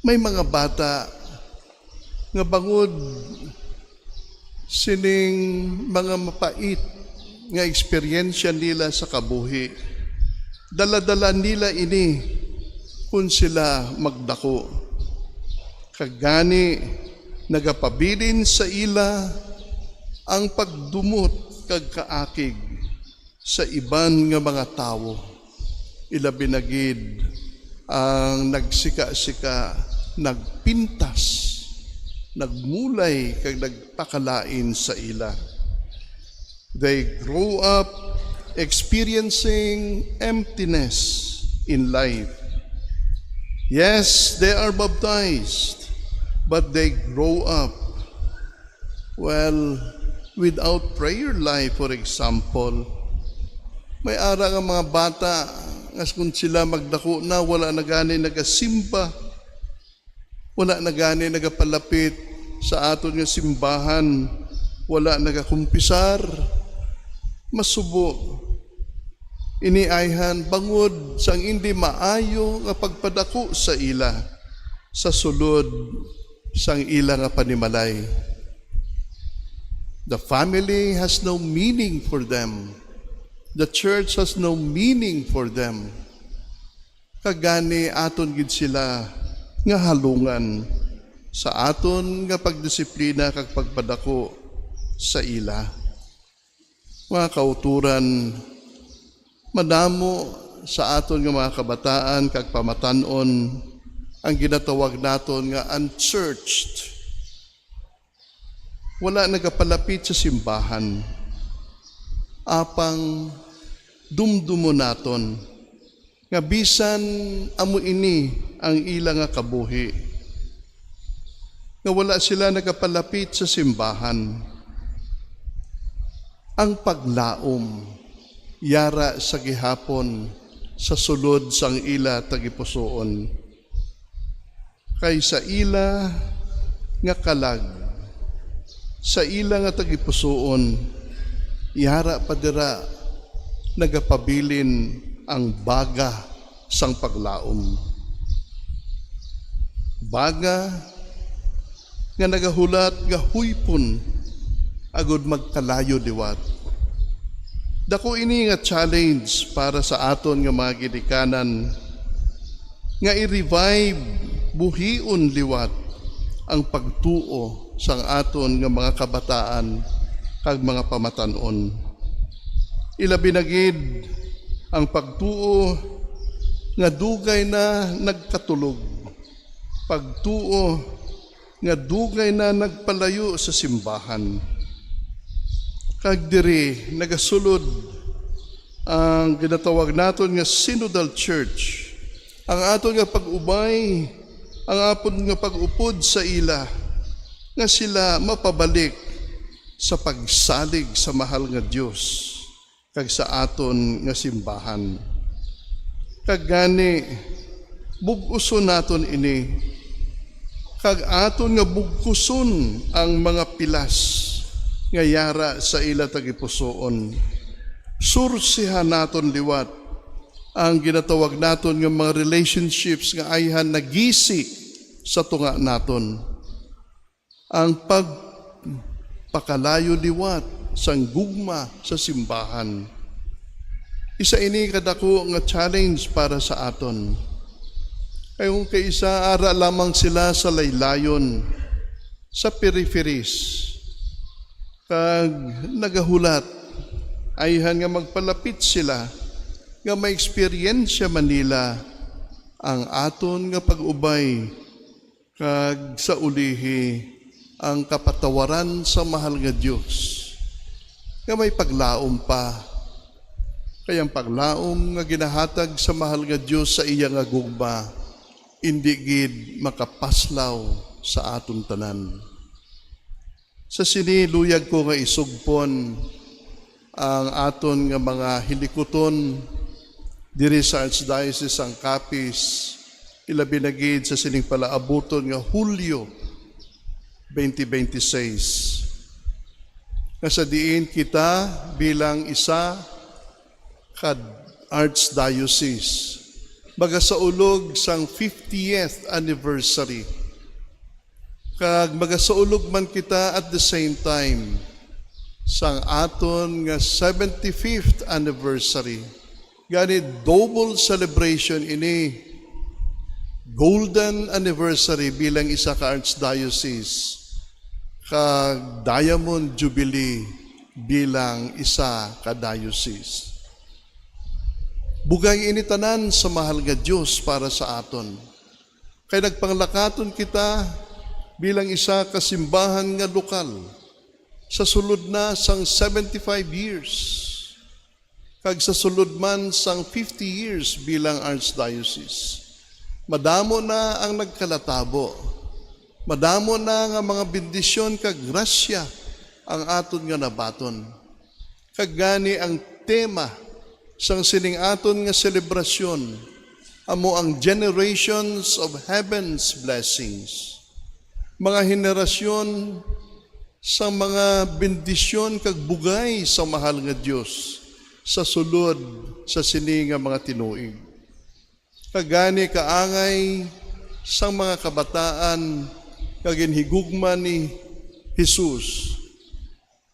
May mga bata nga bangod sining mga mapait nga eksperyensya nila sa kabuhi, dala-dala nila ini kon sila magdako. Kag gani, nagapabilin sa ila ang pagdumot kag kaakig sa iban nga mga tawo, ilabi na gid ang nagsika-sika, nagpintas, nagmulay, kag nagpakalain sa ila. They grow up experiencing emptiness in life. Yes, they are baptized, but they grow up, well, without prayer life, for example. May ara nga mga bata nga kung sila magdako na, wala na gani nagasimba, wala na gani nagapalapit sa aton nga simbahan, wala nagakumpisar. Masubo, ini ayhan bangod sang indi maayo nga pagpadako sa ila sa sulod sang ila nga panimalay. The family has no meaning for them. The church has no meaning for them. Kag gani aton gid sila nga halungan sa aton nga pagdisiplina kag pagpadako sa ila. Mga kauturan, madamo sa aton nga mga kabataan kag pamatan-on ang ginatawag naton nga unchurched. Wala nagapalapit sa simbahan. Apang dumdumon naton nga bisan amo ini ang ila nga kabuhi, nga wala sila nagapalapit sa simbahan. Ang paglaom yara sa gihapon sa sulod sang ila tagipusoon. Kay sa ila nga kalag, sa ila nga tagipusoon, yara pa dira nagapabilin ang baga sang paglaom. Baga nga nagahulat nga huypon agud magkalayo liwat. Dako ini nga challenge para sa aton nga mga ginikanan nga i-revive, buhion liwat ang pagtuo sang aton nga mga kabataan kag mga pamatan-on. Ilabi na gid ang pagtuo nga dugay na nagkatulog, pagtuo nga dugay na nagpalayo sa simbahan. Kag diri nagasulod ang ginatawag naton nga Synodal Church, ang aton nga pag-ubay, ang aton nga pag-upod sa ila, nga sila mapabalik sa pagsalig sa mahal nga Dios kag sa aton nga simbahan. Kag gani, bug-uson naton ini, kag aton nga bugkuson ang mga pilas nga yara sa ila tagipusoon. Sursihan naton liwat ang ginatawag naton nga mga relationships nga ayhan nagisi sa tunga naton. Ang pagpakalayo liwat sang gugma sa simbahan. Isa ini ka dako nga challenge para sa aton. Kay kung kaisa ara lamang sila sa laylayon, sa peripheries, kag nagahulat, ayhan nga magpalapit sila, nga maeksperiensya man nila ang aton nga pag-ubay, kag sa ulihi ang kapatawaran sa mahal nga Dios, nga may paglaom pa. Kay ang paglaom nga ginahatag sa mahal nga Dios sa iya nga gugma, indi gid makapaslaw sa aton tanan. Sa sini, luyag ko nga isugpon ang aton nga mga hilikuton diri sa Archdiocese sang Capiz, ilabi na gid sa sining palaabuton nga Hulyo twenty twenty-six, nga sa diin kita bilang isa ka Archdiocese magasaulog sang fiftieth anniversary. Kag magasaulog man kita at the same time sang aton nga seventy-fifth anniversary. Gani, double celebration ini. Golden anniversary bilang isa ka archdiocese, kag diamond jubilee bilang isa ka diocese. Bugay ini tanan sa mahal nga Dios para sa aton. Kay nagpanglakaton kita bilang isa ka simbahan nga lokal sa sulod na sang seventy-five years, kag sa sulod man sang fifty years bilang archdiocese. Madamo na ang nagkalatabo. Madamo na nga mga bendisyon kag grasya ang aton nga nabaton. Kag gani ang tema sang sining aton nga selebrasyon amo ang Generations of Heaven's Blessings, mga henerasyon sang mga bendisyon kag bugay sang mahal nga Dios sa sulod sa sini nga mga tinuig. Kag gani, kaangay sang mga kabataan nga ginhigugma ni Jesus,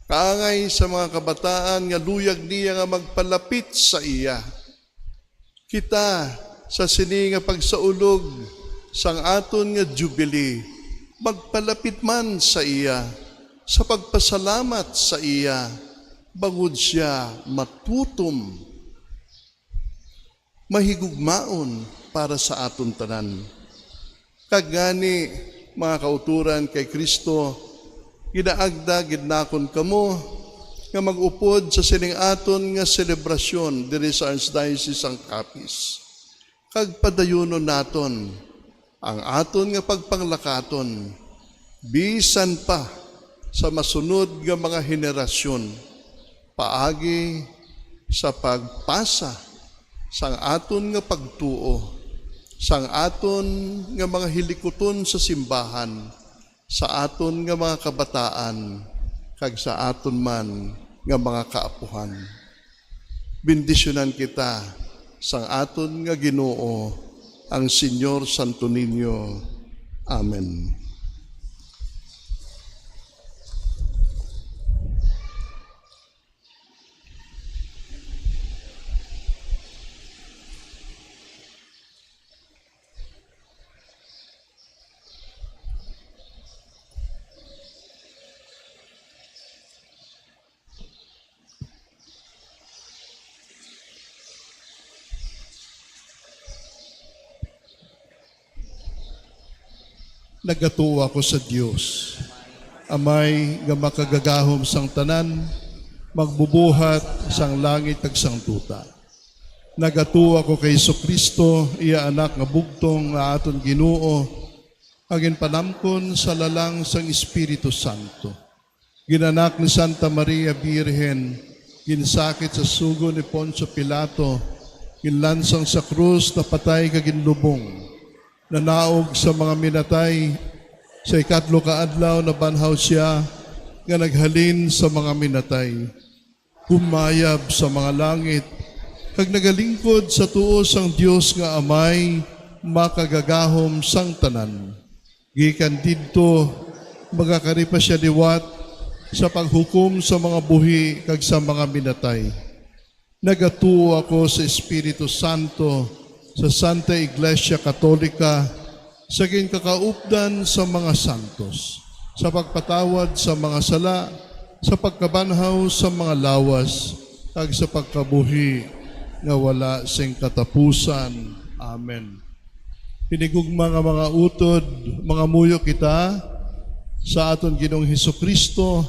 kaangay sa mga kabataan nga luyag niya nga magpalapit sa iya, kita sa sini nga pagsaulog sang aton nga Jubilee magpalapit man sa iya sa pagpasalamat sa iya, bangod sia matutom, mahigugmaon para sa aton tanan. Kag gani, mga kauturan kay Cristo, ginaagda gid nakon kamo nga mag-upod sa sining aton nga selebrasyon diri sa Archdiocese sang Capiz. Kag padayunon naton ang aton nga pagpanglakaton, bisan pa sa masunod nga mga henerasyon, paagi sa pagpasa sang aton nga pagtuo, sang aton nga mga hilikuton sa simbahan, sa aton nga mga kabataan, kag sa aton man nga mga kaapuhan. Bendisyonan kita sang aton nga Ginoo, ang Señor Santo Niño. Amen. Nagatuo ako sa Dios, Amay nga makagagahom sang tanan, magbubuhat sang langit kag sang duta. Nagatuo ako kay Jesu-Cristo, iya Anak nga bugtong, nga aton Ginoo, nga ginpanamkon sa lalang sang Espiritu Santo. Ginanak ni Santa Maria Birhen, ginsakit sa sugo ni Poncio Pilato, ginlansang sa krus, napatay kag ginlubong. Nanaog sa mga minatay, sa ikatlo ka adlaw nabanhaw sia nga naghalin sa mga minatay. Gumayab sa mga langit, kag nagalingkod sa tuo sang Dios nga Amay, makagagahom sang tanan. Gikan didto, magakari pa sia liwat sa paghukom sa mga buhi kag sa mga minatay. Nagatuo ako sa Espiritu Santo, sa Santa Iglesia Katolika, sa ginkakaupdan sa mga santos, sa pagpatawad sa mga sala, sa pagkabanhaw sa mga lawas, kag sa pagkabuhi nga wala sing katapusan. Amen. Hinigugma nga mga utod, mangamuyo kita sa aton Ginoong Hesukristo,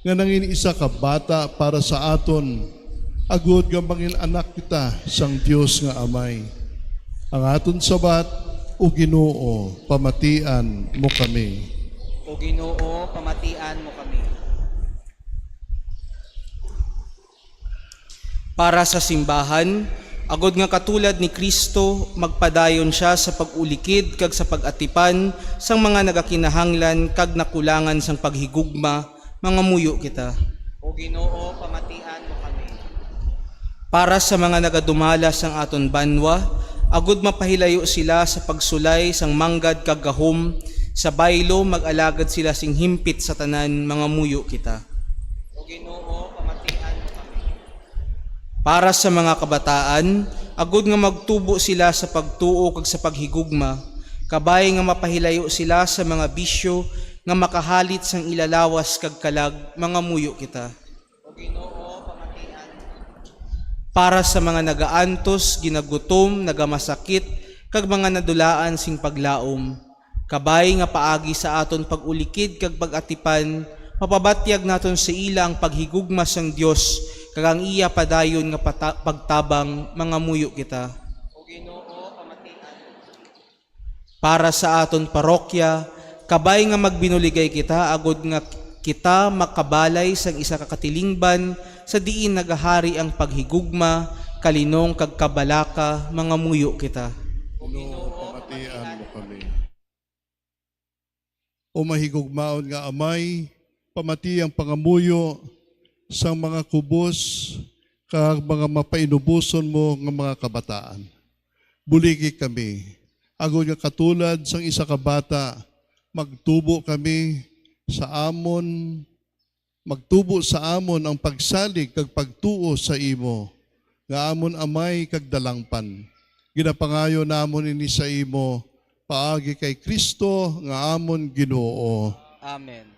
nga nangin isa ka bata para sa aton, agod nga mangin anak kita sang Dios nga Amay. Ang aton sabat: O Ginoo, pamatian mo kami. O Ginoo, pamatian mo kami. Para sa simbahan, agod nga katulad ni Cristo, magpadayon siya sa pag-ulikid kag sa pag-atipan sang mga nagakinahanglan kag nakulangan sang paghigugma, mangamuyo kita. O Ginoo, pamatian mo kami. Para sa mga nagadumalas sang aton banwa, agud mapahilayo sila sa pagsulay sang manggad kag gahom, sa baylo mag-alagad sila sing himpit sa tanan, mangamuyo kita. O Ginoo, pamatian mo kami. Para sa mga kabataan, agud nga magtubo sila sa pagtuo kag sa paghigugma, kabay nga mapahilayo sila sa mga bisyo nga makahalit sang ila lawas kag kalag, mangamuyo kita. O Ginoo, pamatian. Para sa mga nagaantos, ginagutom, nagamasakit, kag mga nadulaan sing paglaom, kabay nga paagi sa aton pag-ulikid kag pag-atipan, mapabatyag naton sa ila ang paghigugma sang Dios kag ang iya padayon nga pata-, pagtabang, mangamuyo kita. O Ginoo, pamatian. Para sa aton parokya, kabay nga magbinuligay kita, agud nga kita makabalay sang isa ka katilingban sa diin nagahari ang paghigugma, kalinong, kag kabalaka, mangamuyo kita. Ginoo, pamatian mo kami. O mahigugmaon nga Amay, pamati ang pangamuyo sang mga kubos kag mga mapainuboson mo nga mga kabataan. Buligi kami, agod nga katulad sang isa ka bata, magtubo kami sa amon, magtubo sa amon ang pagsalig kag pagtuo sa imo, nga amon Amay kag Dalangpan. Ginapangayo namon ini sa imo paagi kay Cristo nga amon Ginoo. Amen.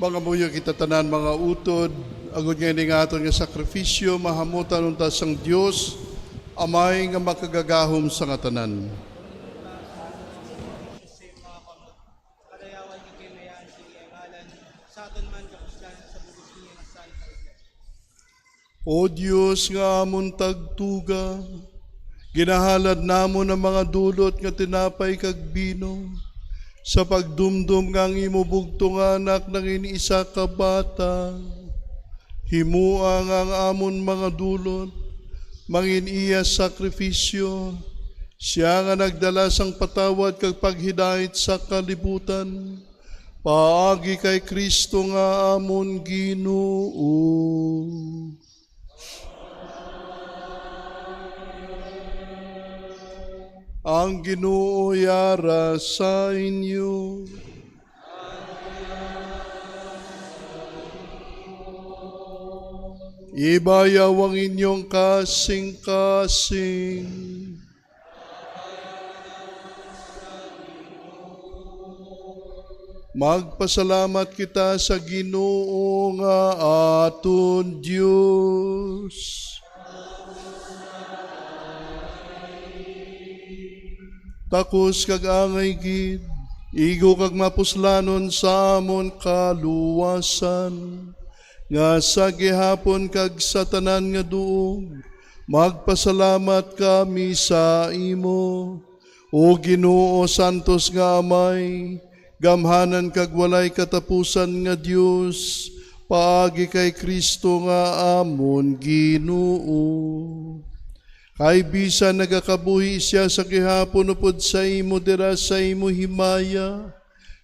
Mangamuyo kita tanan, mga utod, agod nga ini nga aton nga sakrifisyo mahamutan unta sang Dios, Amay nga makagagahom sa nga tanan. Kadayawan kag kay mayaan sa iya ngalan, sa aton man kapuslan sa bug-os niya nga Santa Iglesia. O Dios nga amon tagtuga, ginahalad namon ang mga dulot nga tinapay kag bino, sa pagdumdom nga ang imo bugtong nga Anak nangin isa ka bata. Himoa nga ang amon mga dulot mangin iya sakrifisyo, sia nga nagdala sang patawad kag paghidait sa kalibutan, paagi kay Cristo nga amon Ginoo. Ang Ginoo yara sa inyo. Ibayaw ang inyong kasing-kasing. Magpasalamat kita sa Ginoo nga aton Dios. Takos kag angay gid, igo kag mapuslanon sa amon kaluwasan, nga sa gihapon kag sa tanan nga duog magpasalamat kami sa imo, O Ginoo, santos nga Amay, gamhanan kag walay katapusan nga Dios, paagi kay Cristo nga amon Ginoo. Kay bisan nagakabuhi sia sa gihapon upod sa imo dira sa imo himaya,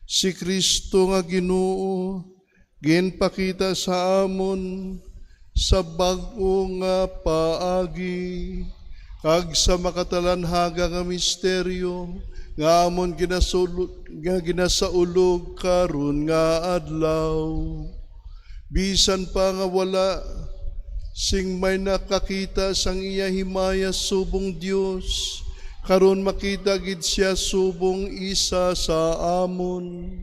si Cristo nga Ginoo, ginpakita sa amon sa bag-o nga paagi, kag sa makatalanhaga nga misteryo nga amon ginasulu-, nga ginasaulog karon nga adlaw. Bisan pa nga wala sing may nakakita sang iya himaya subong Dios, karon makita gid sia subong isa sa amon.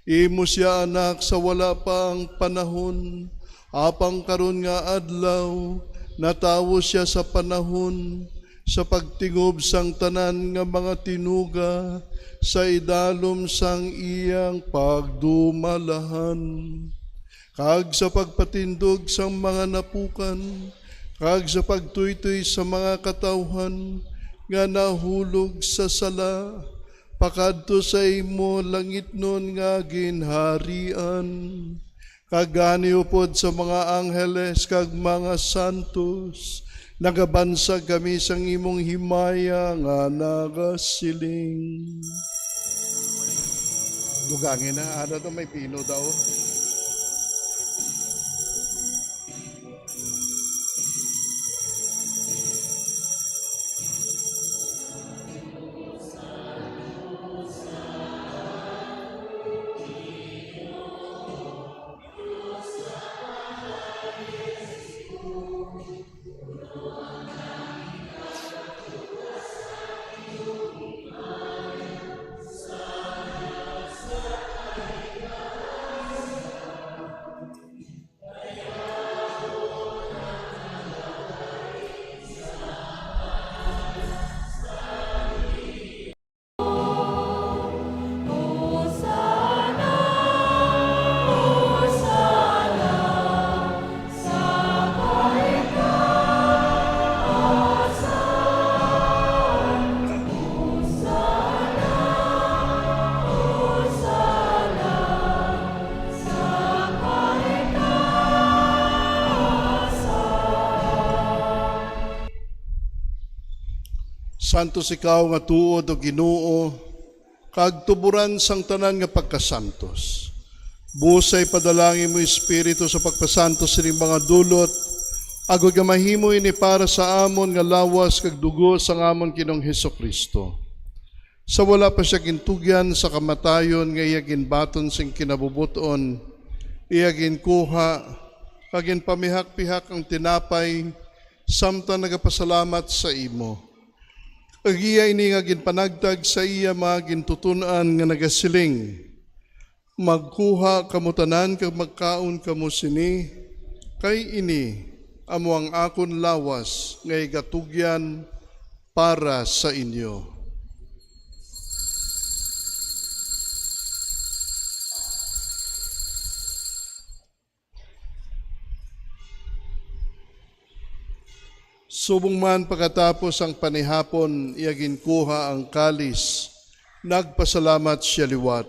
Imo sia anak sa wala pa ang panahon, apang karon nga adlaw natawo sia sa panahon, sa pagtingob sang tanan nga mga tinuga sa idalom sang iyang pagdumalahan, kag sa pagpatindog sang mga napukan, kag sa pagtuytoy sa mga katawuhan nga nahulog sa sala, pakadto sa imo langitnon nga ginharian. Kag gani upod sa mga angheles kag mga santos, nagabansag kami sang imong himaya nga nagasiling. Dugangi na, ano to, may pino daw. Santos ikaw nga tuod, O Ginoo, kag tuboran sang tanan nga pagkasantos. Busa ipadala ang imo Espiritu sa pagpasantos sining mga dulot, agod nga mahimo ini para sa amon nga lawas kag dugo sang amon Ginoong Jesu-Cristo. Sa wala pa sia gintugyan sa kamatayon nga iya ginbaton sing kinabubot-on, iya ginkuha, kag ginpamihak-pihak ang tinapay, samtang nagapasalamat sa imo. Kag iya ini nga ginpanagtag sa iya mga gintuton-an nga nagasiling, Magkuha kamo tanan kag magkaon kamo sini, kay ini amo ang akon lawas nga igatugyan para sa inyo. Subong man pagkatapos ang panihapon, iya ginkuha ang kalis, nagpasalamat sia liwat,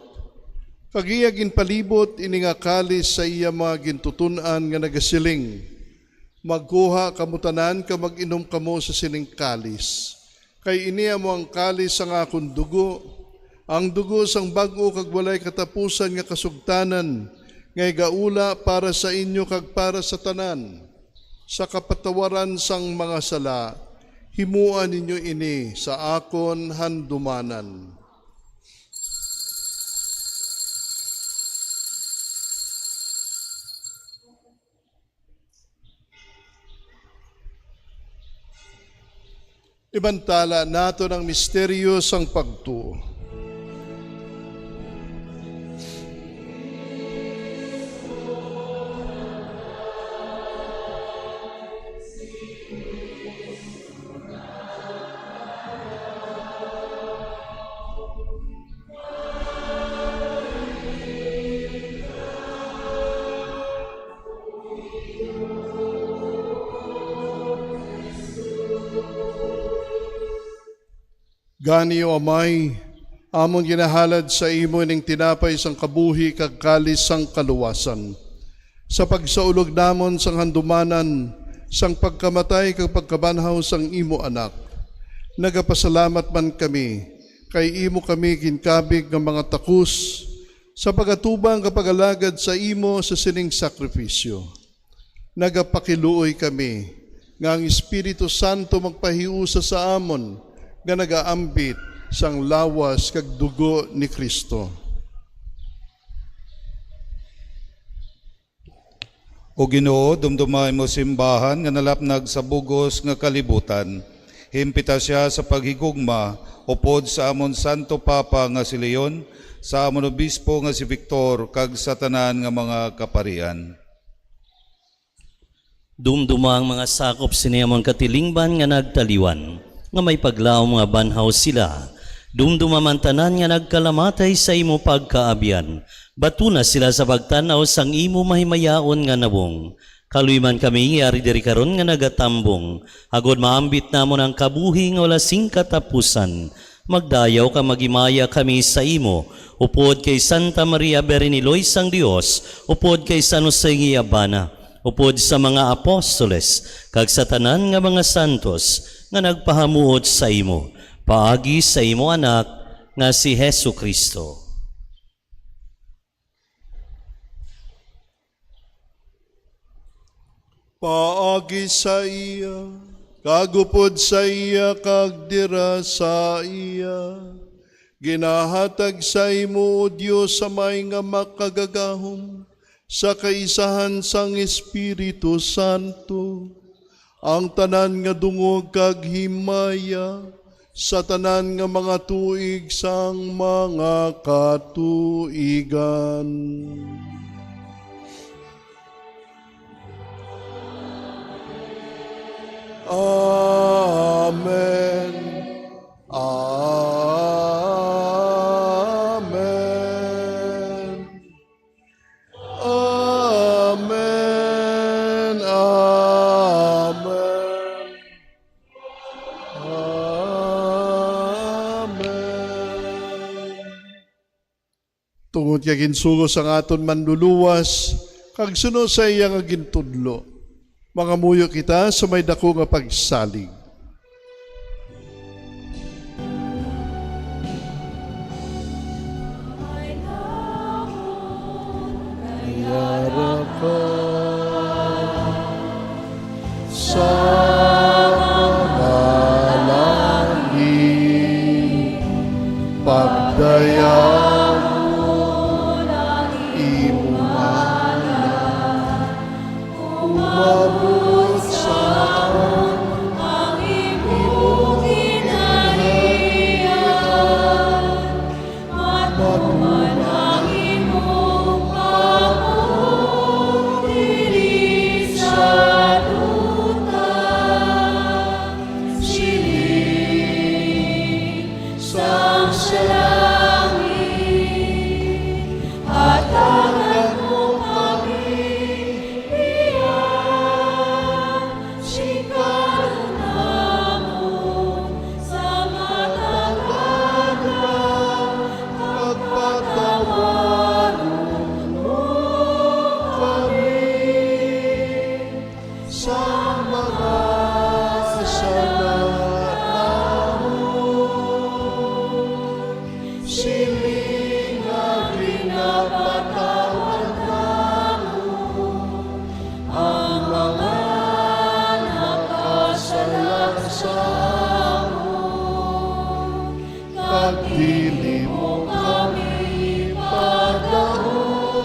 kag iya ginpalibot ini nga kalis sa iya mga gintuton-an nga nagasiling, "Magkuha kamo tanan kag mag-inom kamo sa sining kalis, kay ini amo ang kalis sang akon dugo, ang dugo sang bag-o kag walay katapusan nga kasugtanan, nga igaula para sa inyo kag para sa tanan, sa kapatawaran sang mga sala. Himoa ninyo ini sa akon handumanan." Ibantala naton ang misteryo sang pagtuo. Gani, O Amay, amon ginahalad sa imo ining tinapay sang kabuhi kag kalis sang kaluwasan, sa pagsaulog namon sang handumanan sang pagkamatay kag pagkabanhaw sang imo Anak. Nagapasalamat man kami kay imo kami ginkabig nga mga takos sa pagatubang kag pag-alagad sa imo sa sining sakrifisyo. Nagapakiluoy kami nga ang Espiritu Santo magpahiusa sa amon nga nagaambit sang lawas kag dugo ni Cristo. O Ginoo, dumduma imo simbahan nga nalapnag sa bug-os nga kalibutan. Himpita sia sa paghigugma upod sa amon Santo Papa nga si Leon, sa amon Obispo nga si Victor, kag sa tanan nga mga kaparian. Dumduma ang mga sakop sini amon katilingban nga nagtaliwan, nga may paglaom nga banhaw sila. Dumduma man tanan nga nagkalamatay sa imo pagkaabyan. Batuna sila sa pagtan-aw sang imo mahimayaon nga nawong. Kaluy man kami nga yari diri karon nga nagatambong, agod maambit namon ang kabuhi nga wala sing katapusan. Magdayaw kag maghimaya kami sa imo, upod kay Santa Maria, Birhen ni Loy sang Dios, upod kay San Jose nga iya bana, upod sa mga apostoles, kag sa tanan nga mga santos nga nagpahamuot sa imo, paagi sa imo Anak nga si Jesu-Cristo. Paagi sa iya, kag upod sa iya, kag dira sa iya, ginahatag sa imo, O Dios Amay nga Makagagahom, sa kaisahan sang Espiritu Santo, ang tanan nga dungog kag himaya sa tanan nga mga tuig sang mga katuigan. Amen. Amen. Amen. Amen. Amen. Tungod kay ginsugo sang aton Manluluwas, kag suno sa iya nga gintudlo, mangamuyo kita sa may daku nga pagsalig. Yara ka sa panalangin, pagdayawon ang imo ngalan. Umabot sa amon ang imo ginharian. Matuman ang imo Dili mo kami pagdahom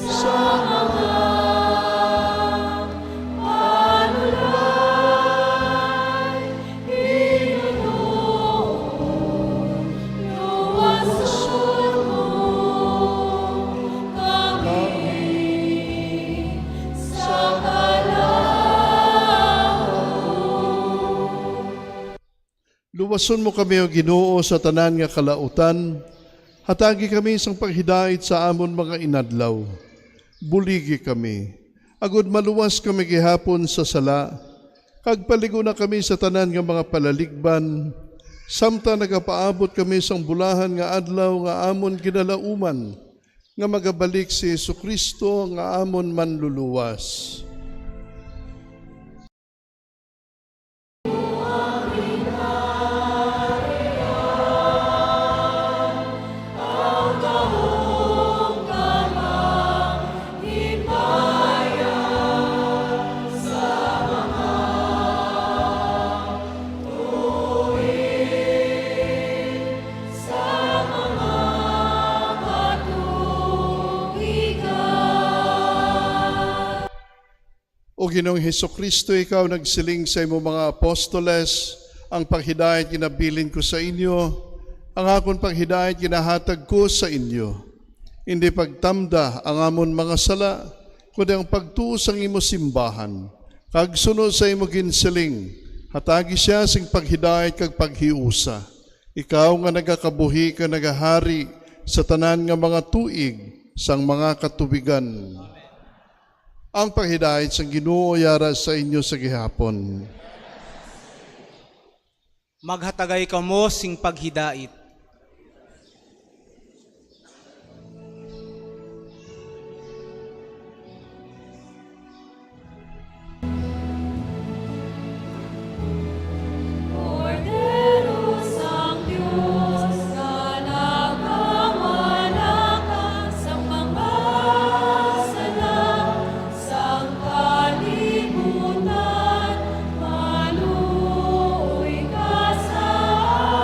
sa mga panulay, Ginoo, luwason mo kami sa kalaut. Luwason mo kami, O Ginoo, sa tanan nga kalautan. Hatagi kami sang paghidait sa amon mga inadlaw. Buligi kami, agod maluwas kami gihapon sa sala, kag palig-una kami sa tanan nga mga palaligban, samtang nagapaabot kami sang bulahan nga adlaw nga amon ginalauman, nga magabalik si Jesu-Cristo nga amon Manluluwas. O Ginoong Jesu-Cristo, ikaw nagsiling sa imo mga apostoles, "Ang paghidait ginabilin ko sa inyo, ang akon paghidait ginahatag ko sa inyo." Indi pagtamda ang amon mga sala, kundi ang pagtuo sang imo simbahan, kag suno sa imo ginsiling, hatagi sia sing paghidait kag paghiusa. Ikaw nga nagakabuhi kag nagahari sa tanan nga mga tuig sang mga katubigan. Ang paghidait sang Ginoo yara sa inyo sa gihapon. Maghatagay kamo sing paghidait. Kordero sang Dios, nga nagawalakat sang mga sala sang kalibutan, maluoy ka sa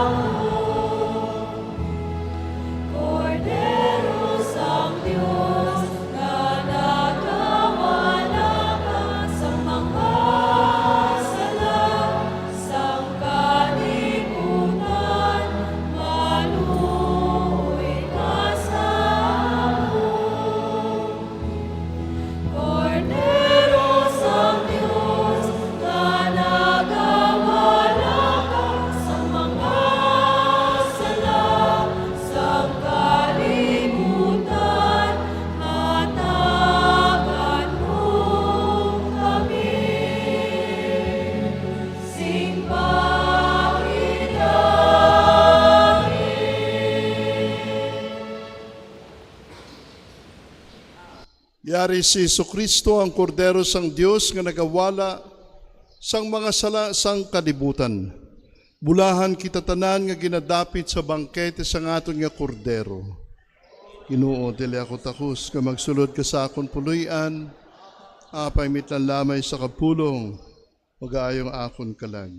amon. Kordero sang Dios, nga nagawalakat sang mga sala sang kalibutan, maluoy ka sa amon. Kordero sang Dios, nga nagawalakat sang mga sala sang kalibutan, hatagan mo kami sing paghidait. Yari si Jesu-Cristo, ang Kordero sang Dios nga nagawala sang mga sala sang kalibutan. Bulahan kita tanan nga ginadapit sa bangkete sang aton nga Kordero. Ginoo, dili ako takos nga magsulod ka sa akon puloy-an, apay mitlan lamay sa kapulong, magaayo ang akon kalag.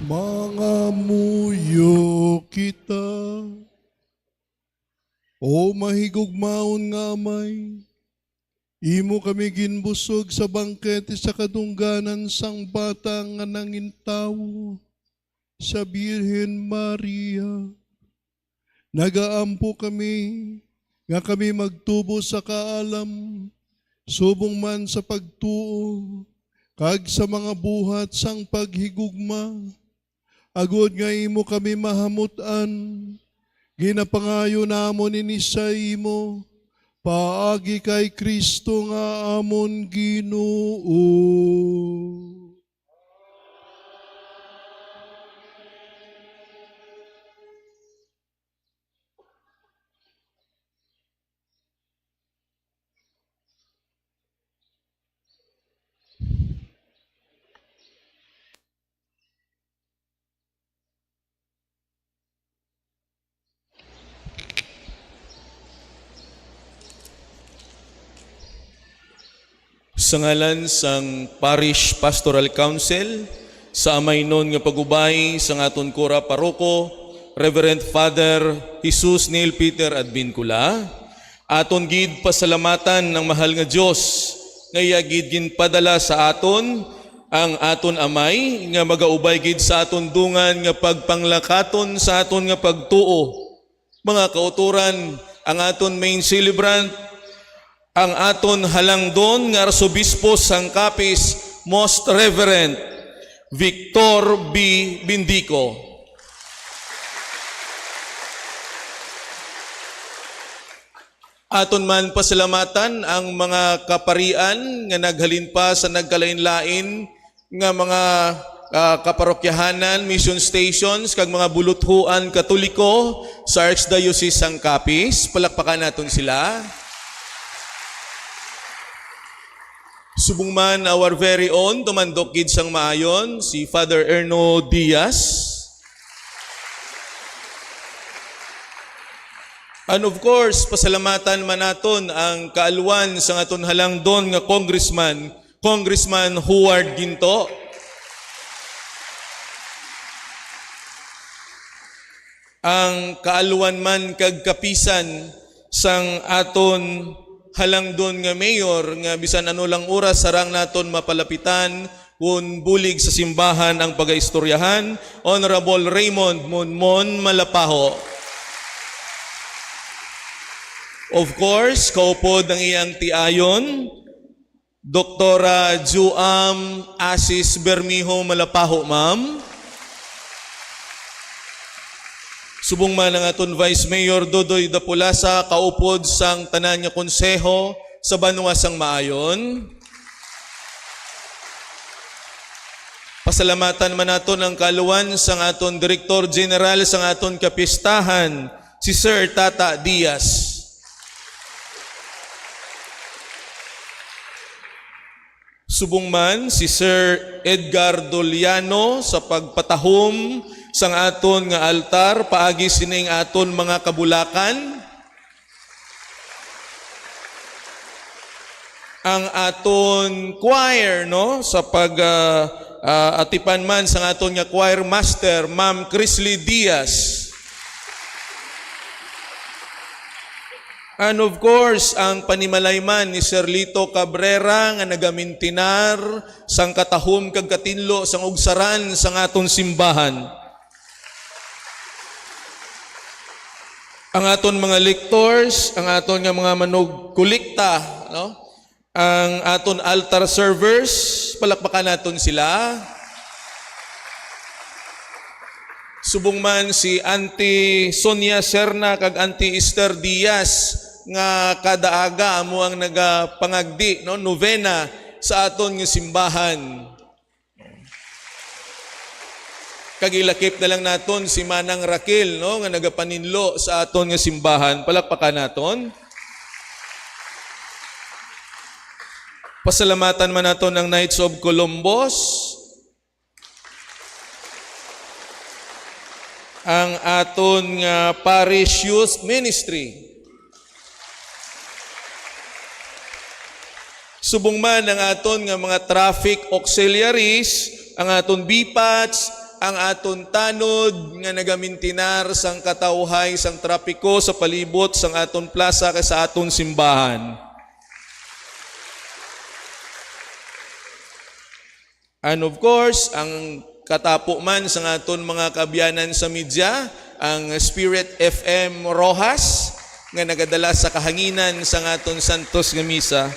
Mangamuyo kita. O mahigugmaon nga Amay, imo kami ginbusog sa bangkete sa kadungganan sang bata nga nangintawo sa Birhen Maria. Nagaampo kami nga kami magtubo sa kaalam, subong man sa pagtuo, kag sa mga buhat sang paghigugma, agod nga imo kami mahamut-an. Ginapangayo namon ini sa imo, paagi kay Cristo nga amon Ginoo. Sa ngalan sang Parish Pastoral Council, sa amaynon nga pag-ubay sang aton kura paroko, Reverend Father Jesus Neil Peter Advincula, aton gid pasalamatan ang mahal nga Dios nga iya gid ginpadala sa aton ang aton Amay nga magaubay gid sa aton dungan nga pagpanglakaton sa aton nga pagtuo. Mga kautoran, ang aton main celebrant, ang aton halangdon nga Arsobispo sang Capiz, Most Reverend Victor B. Bindico. Aton man pasalamatan ang mga kaparian nga naghalin pa sa nagkalain-lain nga mga, ah, kaparokyahanan, mission stations, kag mga buluthuan Katoliko sa Archdiocese sang Capiz. Palakpakan naton sila. Subong man, our very own, tumandok gid sang maayon, si Father Erno Diaz. And of course, pasalamatan man naton ang kaalwan sang aton halangdon nga congressman, Congressman Howard Ginto. Ang kaalwan man kag kapisan sang aton halangdon nga mayor nga bisan ano lang oras sarang naton mapalapitan kun bulig sa simbahan ang pagaistoryahan, Honorable Raymond Monmon Malapaho. Of course, kaupod ang iyang tiayon, Doktora Juam Asis Bermejo Malapaho, ma'am. Subong man ang aton Vice Mayor Dodoy Dapulasa, kaupod sang tanan nga konseho sa banwa sang Maayon. Pasalamatan man naton ang kaalwan sang aton Direktor General sang aton kapistahan, si Sir Tata Diaz. Subong man si Sir Edgar Doliano sa pagpatahom sang aton nga altar paagi sining aton mga kabulakan. Ang aton choir, no, sa pag, ah, ah, atipan man sang aton nga choir master, Ma'am Chrisley Diaz. And of course, ang panimalay man ni Sir Lito Cabrera nga nagamintinar sang katahom kag katinlo sang ugsaran sang aton simbahan. Ang aton mga lectors, ang aton nga mga manugkolekta, no? Ang aton altar servers, palakpakan naton sila. Subong man si Auntie Sonia Serna kag Auntie Esther Diaz nga kada aga amo ang nagapangagdi, no, novena sa aton nga simbahan. Kag ilakip na lang naton si Manang Raquel, no, nga nagapaninlo sa aton nga simbahan. Palakpakan naton. Pasalamatan man naton ang Knights of Columbus, ang aton nga Parish Youth Ministry. Subong man ang aton nga mga traffic auxiliaries, ang aton B pats, ang aton tanod nga nagamintinar sang katawhay sang trapiko sa palibot sang aton plasa kag sa aton simbahan. And of course, ang katapo man sang aton mga kaabyanan sa media, ang Spirit F M Roxas, nga nagadala sa kahanginan sang aton santos nga misa.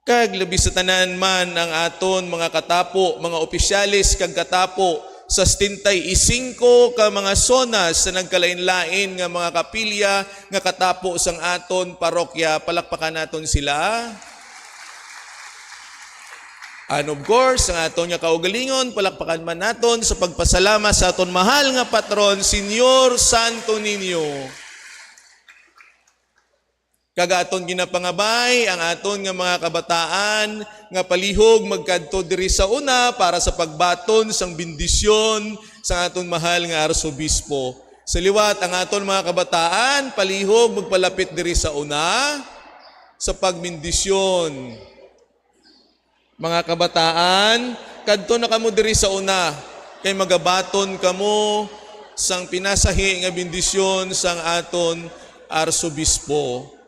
Kag labi sa tanan man ang aton mga katapo, mga opisyales kag katapo sa setenta y cinco ka mga zona sa nagkalain-lain nga mga kapilya nga katapo sang aton parokya. Palakpakan naton sila. And of course, ang aton nga kaugalingon, palakpakan man naton sa pagpasalamat sa aton mahal nga patron, Señor Santo Niño. Kag aton ginapangabay ang aton nga mga kabataan nga palihog magkadto diri sa una para sa pagbaton sang bendisyon sa aton mahal nga arsobispo. Sa liwat, ang aton mga kabataan palihog magpalapit diri sa una sa pagbendisyon. Mga kabataan, kadto na kamo diri sa una, kay magabaton kamo sang pinasahi nga bendisyon sang aton arsobispo.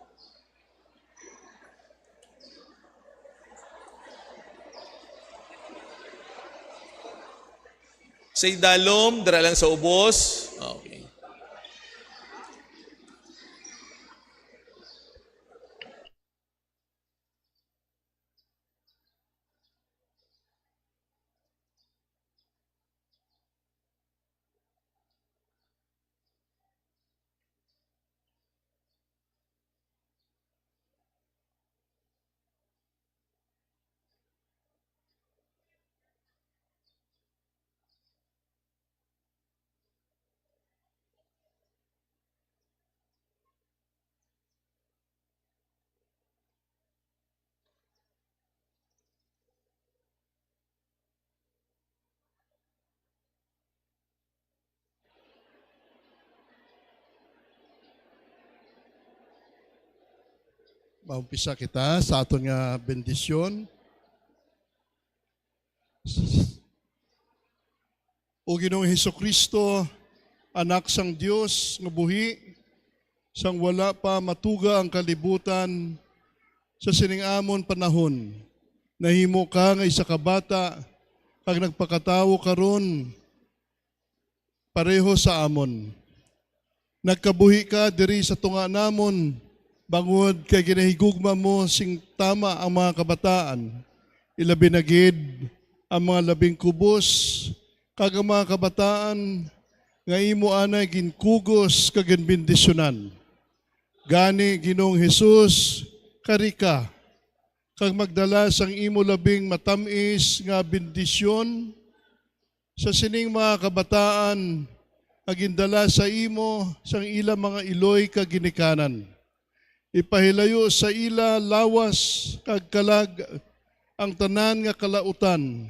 Sa idalom, dira lang sa ubos. Okay. Maumpisa kita sa aton nga bendisyon. O Ginoong Jesu-Cristo, Anak sang Dios nga buhi, sang wala pa matuga ang kalibutan, sa sining amon panahon, nahimo ka nga isa ka bata, kag nagpakatawo karon pareho sa amon. Nagkabuhi ka diri sa tunga namon, bangod kay ginahigugma mo sing tama ang mga kabataan, ilabi na gid ang mga labing kubos, kag ang mga kabataan nga imo anay ginkugos kag ginbendisyonan. Gani, Ginoong Hesus, kari ka, kag magdala sang imo labing matam-is nga bendisyon sa sining mga kabataan nga gindala sa imo sang ila mga iloy kag ginikanan. Ipahilayo sa ila lawas kag kalag ang tanan nga kalautan.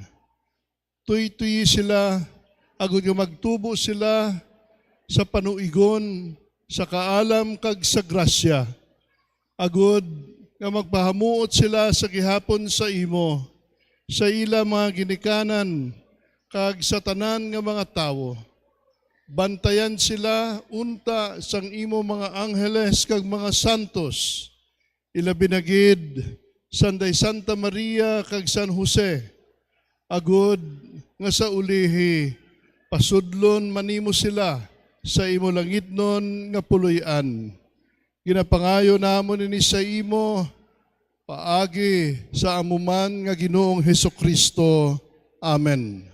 Tuytoyi sila, agod nga magtubo sila sa panuigon, sa kaalam, kag sa grasya, agod nga magpahamuot sila sa gihapon sa imo, sa ila mga ginikanan, kag sa tanan nga mga tawo. Bantayan sila unta sang imo mga angheles kag mga santos, ilabi na gid sanday Santa Maria kag San Jose, agod nga sa ulihi pasudlon man nimo sila sa imo langitnon nga puloy-an. Ginapangayo namon ini sa imo paagi sa amo man nga Ginoong Jesu-Cristo. Amen.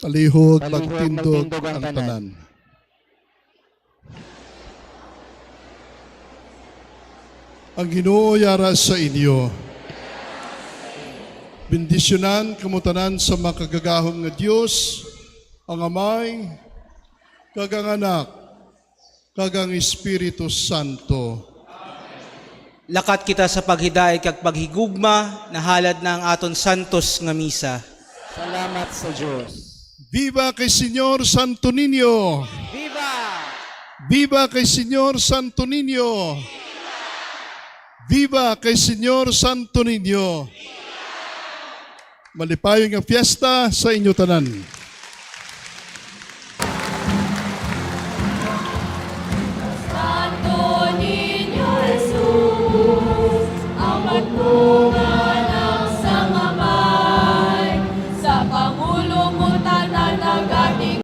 Palihog, magtindog ang tanan. Ang Ginoo yara sa inyo. Bendisyonan kamo tanan sa makagagahom nga Dios, ang Amay, kag ang Anak, kag ang Espiritu Santo. Lakat kita sa paghidait kag paghigugma, nahalad na ang aton santos nga misa. Salamat sa Dios. Viva kay Señor Santo Niño! Viva! Viva kay Señor Santo Niño! Viva kay Señor Santo Niño! Malipayon nga fiesta sa inyo tanan.